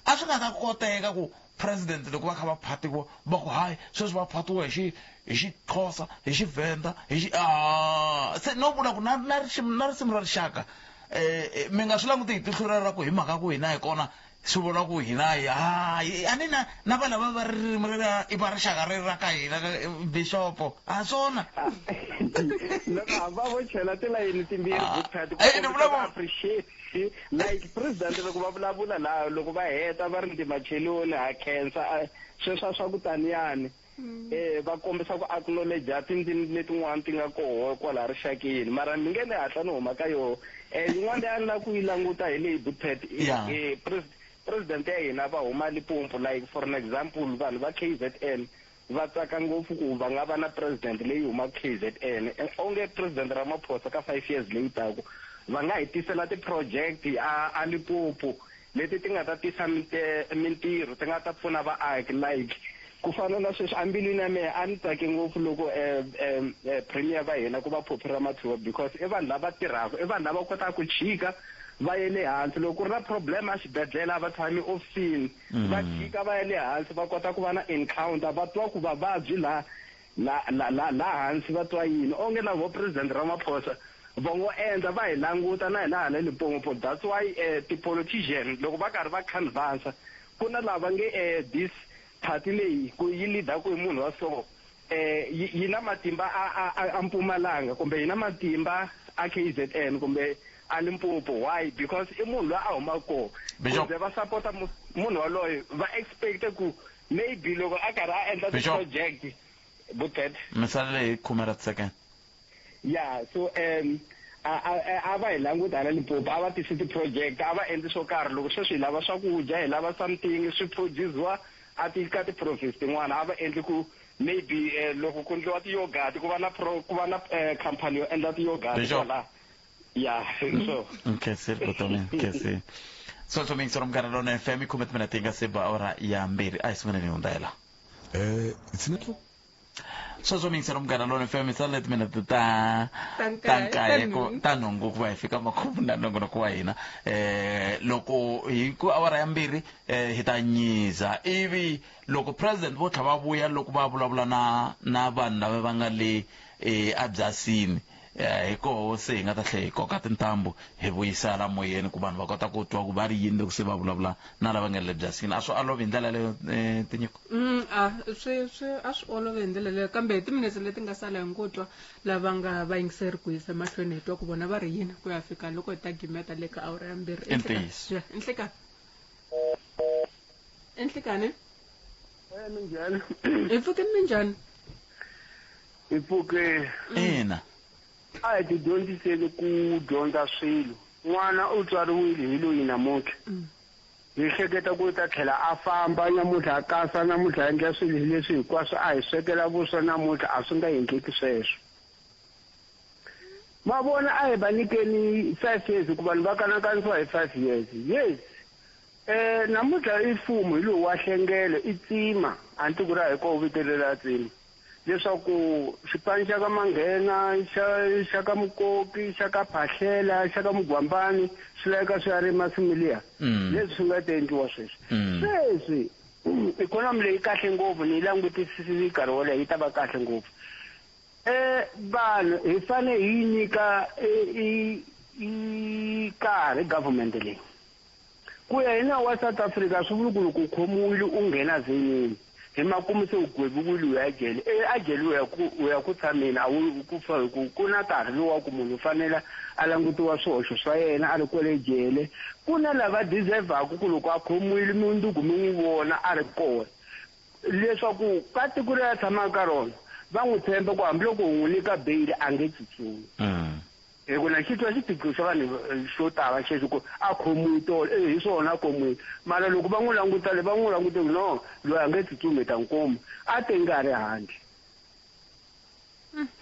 a swi nga ta koteka ku president loko va kha va phatiwa va ku hayi sweswi va phatiwa hi xi hi xixhosa hi xivhenda hi xi a se no vula ku na na risimu na risimu ra rixaka eh mi nga swi languti hi tihlo ra ku hi mhaka ku hina hi kona swi vula ku hina hi hayi a ni na na va lava va ririmi ri i va rixaka ri ra ka hina bishopo a swona loko hamba vo chela tilayini timbirhi ah. eh, ni vula appreciate like president loko va vulavula laha loko va heta va ri ndi macheloni ha khensa sweswa swa ku taniyani eh va kombisa ku acknowledge tindzimi letin'wana ti nga koho kwala rixakeni mara ni nge ni hatla ni huma ka yoho eh yin'wana leyi a ni lava ku yi languta hi leyi butpet eh president ya hina va huma Limpopo like for an example vanhu va K_Z_N va tsaka ngopfu ku va nga va na president leyi humaka K_Z_N onge president Ramaphosa ka 5 years leyi taku va nga hi tisela ti-project a a Limpopo leti ti nga ta tisa mintirho ti nga ta pfuna vaaki like Ku fana na sweswi embilwini ya mehe a ni tsake ngopfu loko premier va hina ku va Phophi Ramathuba, because i vanhu lava tirhaka, i vanhu lava kotaka ku chika va ye le hansi. Loko ku ri na problem a xibedhlele a va tshami ofisini, va chika va ya le hansi, va kota ku va na encounter, va twa ku vavabyi la la la la la hansi va twa yini. Onge na vo President Ramaphosa va ngo endla va hi languta na hina hala Limpopo. That's why ti-politician loko va karhi va canvasa, ku na lava nge this party leyi ku yi leader-ku hi munhu wa so, yi na matimba a Mpumalanga, kumbe yi na matimba a KZN, kumbe a Limpopo. Why? Because i munhu loyi a humaka kona. Bishop. Kuze va sapota munhu waloye, va expecte ku maybe loko a karhi a endla Bishop. ti-project butet. Misala leyi khume ra ti-second. Yeah, so a va hi languti hala Limpopo, a va tisi ti-project, a va endli swo karhi. Loko sweswi hi lava swakudya, hi lava something swi produce-iwa a ti ka ti-province tin'wana, a va endli ku maybe loko ku endliwa ti-yogurt, ku va na pro, ku va na company yo endla ti-yogurt Bishop. kwala. Yeah, so Nkhensile vutomi, nkhensile. Sweswo mi yingisela Munghana Lonene FM, yi khume timinete yi nga se ba awara ya 2. A hi sunguleni hi hundza hela. Sweswo mi yingisela Munghana Lonene FM, sale timinete ta Ta ta nkaye, nkaye ta ku nhungu. ta nhungu ku va hi fika makumu na nongonoko wa hina. Loko hi ku awara ya 2, hi ta nyiza, ivi loko president vo tlha va vuya loko va vulavula na vanhu lava va nga le ebyasini, hi koho se hi nga ta tlhela hi koka tintambu hi vuyisa la moyeni ku vanhu va kota ku twa ku va ri yini loko se va vulavula na lava nga le byasini. A swi olovi hi ndlela leyo, Tinyiko? A swi, swi, a swi olovi hi ndlela leyo, kambe hi timinetse leti nga sala hi ngo twa lava nga vayingiseri ku yisa mahlweni, hi twa ku vona va ri yini ku ya fika loko hi ta gimeta le ka awara ya 2. I ntiyiso. Ya, nhlikani. Nhlikani. Minjhani? Hi pfukeni, minjhani? Hi pfuke. Ina. A hi ti dyondziseni ku dyondza swilo. N'wana u tswariwile hi loyi namuntlha. Hi hleketa ku ta tlhela a famba namuntlha, a kasa namuntlha, a endla swilo leswi hinkwaswo, a hi swekela vuswa namuntlha, a swi nga endleki sweswo. Ma vona, a hi va nyikeni 5 years, ku vanhu va kanakanisiwa hi 5 years. Yes. Namuntlha i mfumo hi lowu wa hlengelo, i tsima, a ni tiko ra hi koho vito leri ra tsima. Leswaku xipano xa ka Manghena, xa ka Mukoki, xa ka Phahlela, xa ka Mugwambani, swi laveka swi ya rima nsimu liya. Leswi swi nga ta endliwa sweswi. Sweswi ikhonomi leyi kahle ngopfu, ni yi langutisisile nkarhi wo leha, yi ta va kahle ngopfu. Vanhu hi fanele hi yi nyika i nkarhi government leyi. Ku ya hi nawu wa South Africa, swi vuli ku loko u khomiwile u nghena venini, hi makumu se u gweviwile u ya jele. A jele u ya ku tshameni, a wu ku fa hi ku ku na nkarhi lowu wa ku munhu u fanele a langutiwa swihoxo swa yena a ri kwele jele. Ku na lava deserve-aku ku loko a khomiwile mundzuku mi n'wi vona a ri kona, leswaku ka tiko leri a tshamaka ka rona va n'wi tshemba ku hambiloko u n'wi nyika bail a nge tsutsumi. Hi ku na xi twa xiphiqo xa vanhu xo tala xexo ku a khomiwi tolo, hi swona a khomiwi, mara loko va n'wi languta le, va n'wi langute ku no, loyi a nge tsutsumi, hi ta n'wi kuma a tenge a ri handle.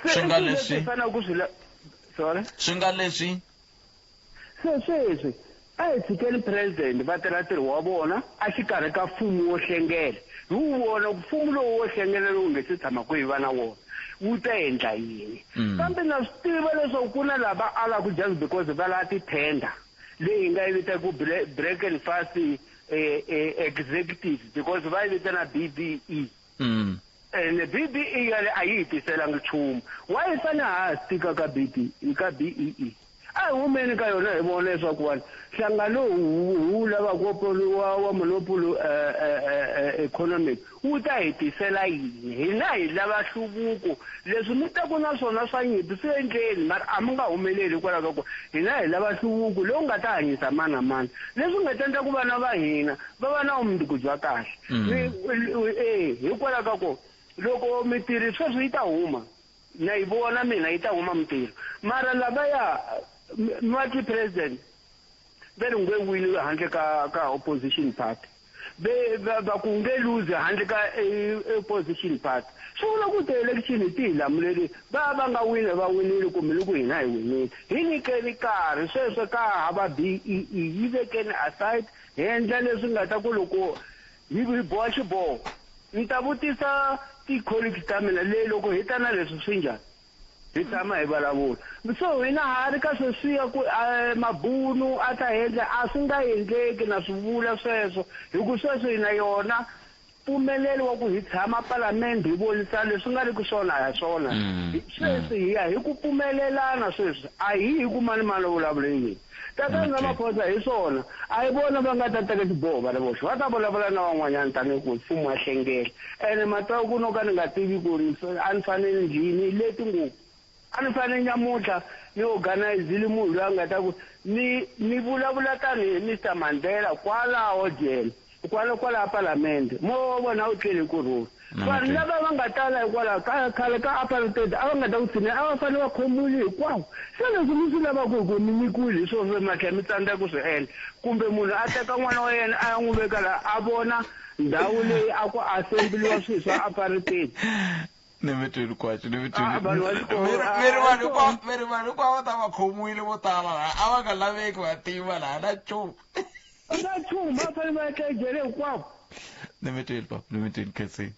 Se Swi nga i swilo leswi leswi hi faneleke ku swi sorry? Swi nga leswi? Se sweswi a hi tshikeni president va tirha ntirho wa vona a xikarhi ka mfumo wo hlengela. Hi wu vona ku mfumo lowu wo hlengela lowu nge se tshama ku hi va na wona wu ta endla yini. Kambe na swi tiva leswaku ku na lava alaka just because va lava ti-tender leyi hi nga yi vitaka ku break and fast executive, because va yi vitana BBE. Ene BBE yale a yi hi tiselanga nchumu. Why hi fanele ha ha stika ka B B, ka BEE? A hi humeni ka yona hi vona leswaku vanhu nhlangano lowu hi wu lavaka wa monopoly economic wu ta hi tisela yini? Hina hi lava nhluvuko. Leswi mi taku na swona swa nyimpi swi endleni, mara a mi nga humeleli hikwalaho ka ku hina hi lava nhluvuko lowu nga ta hanyisa mani na mani, leswi nga ta endla ku vana va hina va va na vumundzuku bya kahle. Hikwalaho ka ku loko mitirho sweswi yi ta huma, na yi vona mina yi ta huma mitirho, mara lavaya mati president ve ri nge wini handle ka opposition party, ve va ku nge lose handle ka opposition party. Swi vula ku ti-election ti hi lamuleri, va va nga wini va winile kumbe loko hina hi winile. Hi nyikeni nkarhi sweswo ka hava BEE, yi vekeni aside, hi endla leswi nga ta ku loko hi boha xiboho. Ni ta vutisa ti-colleagues ta mina leyi loko hi ta na leswi swi njhani hi tshama hi vulavula so hina ha ri ka sweswiya ku mabunu a ta endla a swi nga endleki na swi vula sweswo hi ku sweswo hi na yona pfumelelo wa ku hi tshama palamende hi vonisana leswi nga ri ku swona a hi swona sweswi hi ya hi ku pfumelelana sweswi a hi hi ku mani mani vulavula yini tatana Ramaphosa hi swona a hi vona va nga ta teka xiboho va ri voxe va ta vulavula na van'wanyana tanihi ku mfumo wa hlengela ene matwa ku no ka ni nga tivi ku a ni fanele ndlini leti ngopfu a ni fanele nyamuntlha ni organizile munhu loyi a nga ta ku ni ni vulavula tanihi Mr Mandela kwalaho jele kwala kwalaha palamende moya wa vona a wu tlele ku rhula vanhu lava va nga tala hikwalaho ka khale ka apartheid a va nga ta ku tshinela a va fanele va khomiwile hinkwavo se leswi mi swi lavaka hi ku mi nyikiwile hi swona mi tlhela mi tsandzeka ku swi endla kumbe munhu a teka n'wana wa yena a ya n'wi veka laha a vona ndhawu leyi a ku assembliwa swilo swa apartheid ni mi twile kwacho ni mi twile Ah, vanhu va xikolo, Mi ri- ah, mi ri vanhu ah, hinkwavo- mi ri vanhu hinkwavo va ta va khomiwile vo tala laha a va nga laveki va tiva laha na nchumu na nchumu va fanele va etla ejele hinkwavo ni mi twile papa ni mi twile khensini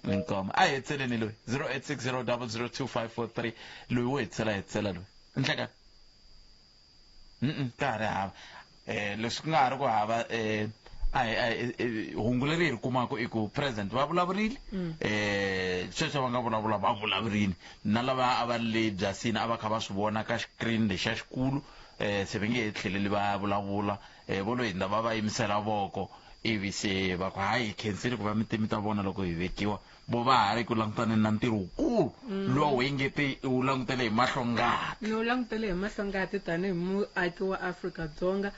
inkomo a hi hetseleni loyi 0860 002543 loyi wo hetisela hetisela loyi nhlekani ka ha ri hava um leswi ku nga ha ri ku hava um a hi a hi hungu leri hi ri kumaka i ku president va vulavurile um sweswo va nga vulavula va vulavurile na lava a va ri le byasini a va kha va swi vona ka xikirini lexiya xikulu um se va nge he tlheleli va vulavula um vo lo hindza va va yimisela voko ivi se va ku hayi hi khensile ku va mi te mi ta vona loko hi vekiwa vo va ha ri ku langutaneni na ntirho wukulu luwa wu engete wu langutele hi mahlo ngati ni wu langutele hi mahlo ngati tanihi muaki wa Afrika-Dzonga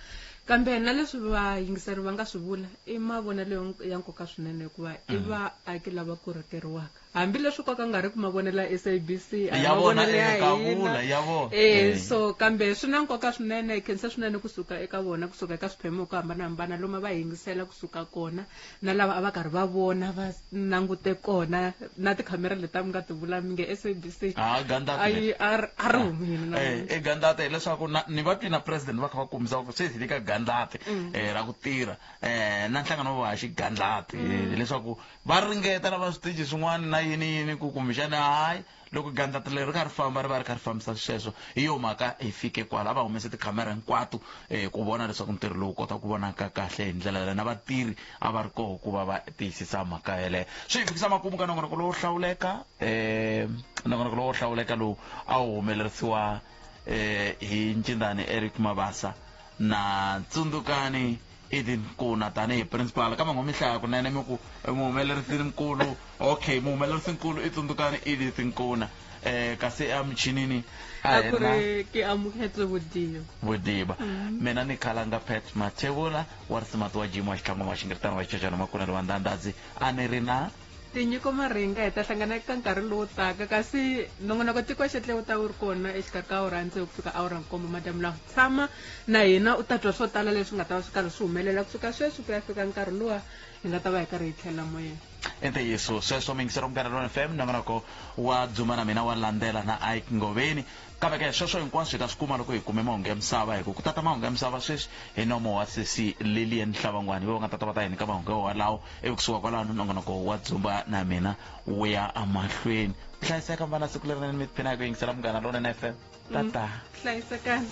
kambe na leswi vayingiseri va nga swi vula i mavonelo ya nkoka swinene hikuva i vaaki lava korhokeriwaka hambileswi ko ka nga ri ku mavonelo ya SABC a hi Ya vona, mavonelo ya eh, ka hina. vula, ya vona. Eh, Eh. so kambe swi na nkoka swinene hi khensa swinene kusuka eka vona kusuka eka swiphemu hi ku hambanahambana lomu va yingisela kusuka kona na lava a va karhi va vona va langute kona na tikhamera leti a mi nga ti vula mi nge SABC Ah, gandlati a yi leri. a ri a ri humile na Eh, i gandlati hileswaku na ni va twi na president va kha va kombisa ku sweswi hi le ka gandlati eh, ra ku tirha eh, na nhlangano wa vahaxi gandlati eh, hileswaku va ringeta na va switichi swin'wana na yini yini ku kumbexana hayi loko gandlati leri ri kha ri famba ri va ri kha ri fambisa sweswo hi yo mhaka hi fike kwala a va humese tikhamera hinkwato um ku vona leswaku ntirho lowu kota ku vonaka kahle hi ndlela yaleyo na vatirhi a va ri koho ku va va tiyisisa mhaka yeleyo swi hi fikisa makumu ka nongonoko lowo hlawuleka um nongonoko lowo hlawuleka lowu a wu humelerisiwa um hi ncindani Eric Mabasa na Tsundzukani Edin Nkuna tanihi principal kambe ngo mi hlaya kunene mi ku muhumelerisi nkulu okay muhumelerisi nkulu i Tsundzukani Edith Nkuna eh kasi emuchinini a a hi ku na ri ke amuketse vodiyo Vodiba mina ni Khalanga Pat Mathebula wa risimati wa Jim wa Xitlhangu wa Xingiritana wa Xichachana Makunene wa Ndandadzi a ni ri na Tinyiko Maringa hi ta hlangana eka nkarhi lowu taka kasi nongonoko tiko xetle wu ta wu ri kona exikarhi ka awara ya tsevu ku fika awara nkombo madyambu lawa tshama na hina u ta twa swo tala leswi nga ta va swi karhi swi humelela kusuka sweswi ku ya fika nkarhi luwa hi nga ta va hi karhi hi tlhela moyeni I ntiyiso sweswo muyingiseri wa Munghana Lonene FM nongonoko wa Dzuma na mina wa landzela na Ike Ngoveni Kambe ke, sweswo hinkwaswo hi ta swi kuma loko hi kume mahungu ya misava, hi ku ku tata mahungu ya misava sweswi hi nomo wa sesi Lillian Hlabangwani, hi vo va nga tata va ta hi nyika mahungu walawo, ivi kusuka kwalano nongonoko wa Dzumba na mina wu ya emahlweni. Hlayiseka mi va na siku lerinene mi tiphina hi ku yingisela Munghana Lonene FM. Tata. Hlayisekani.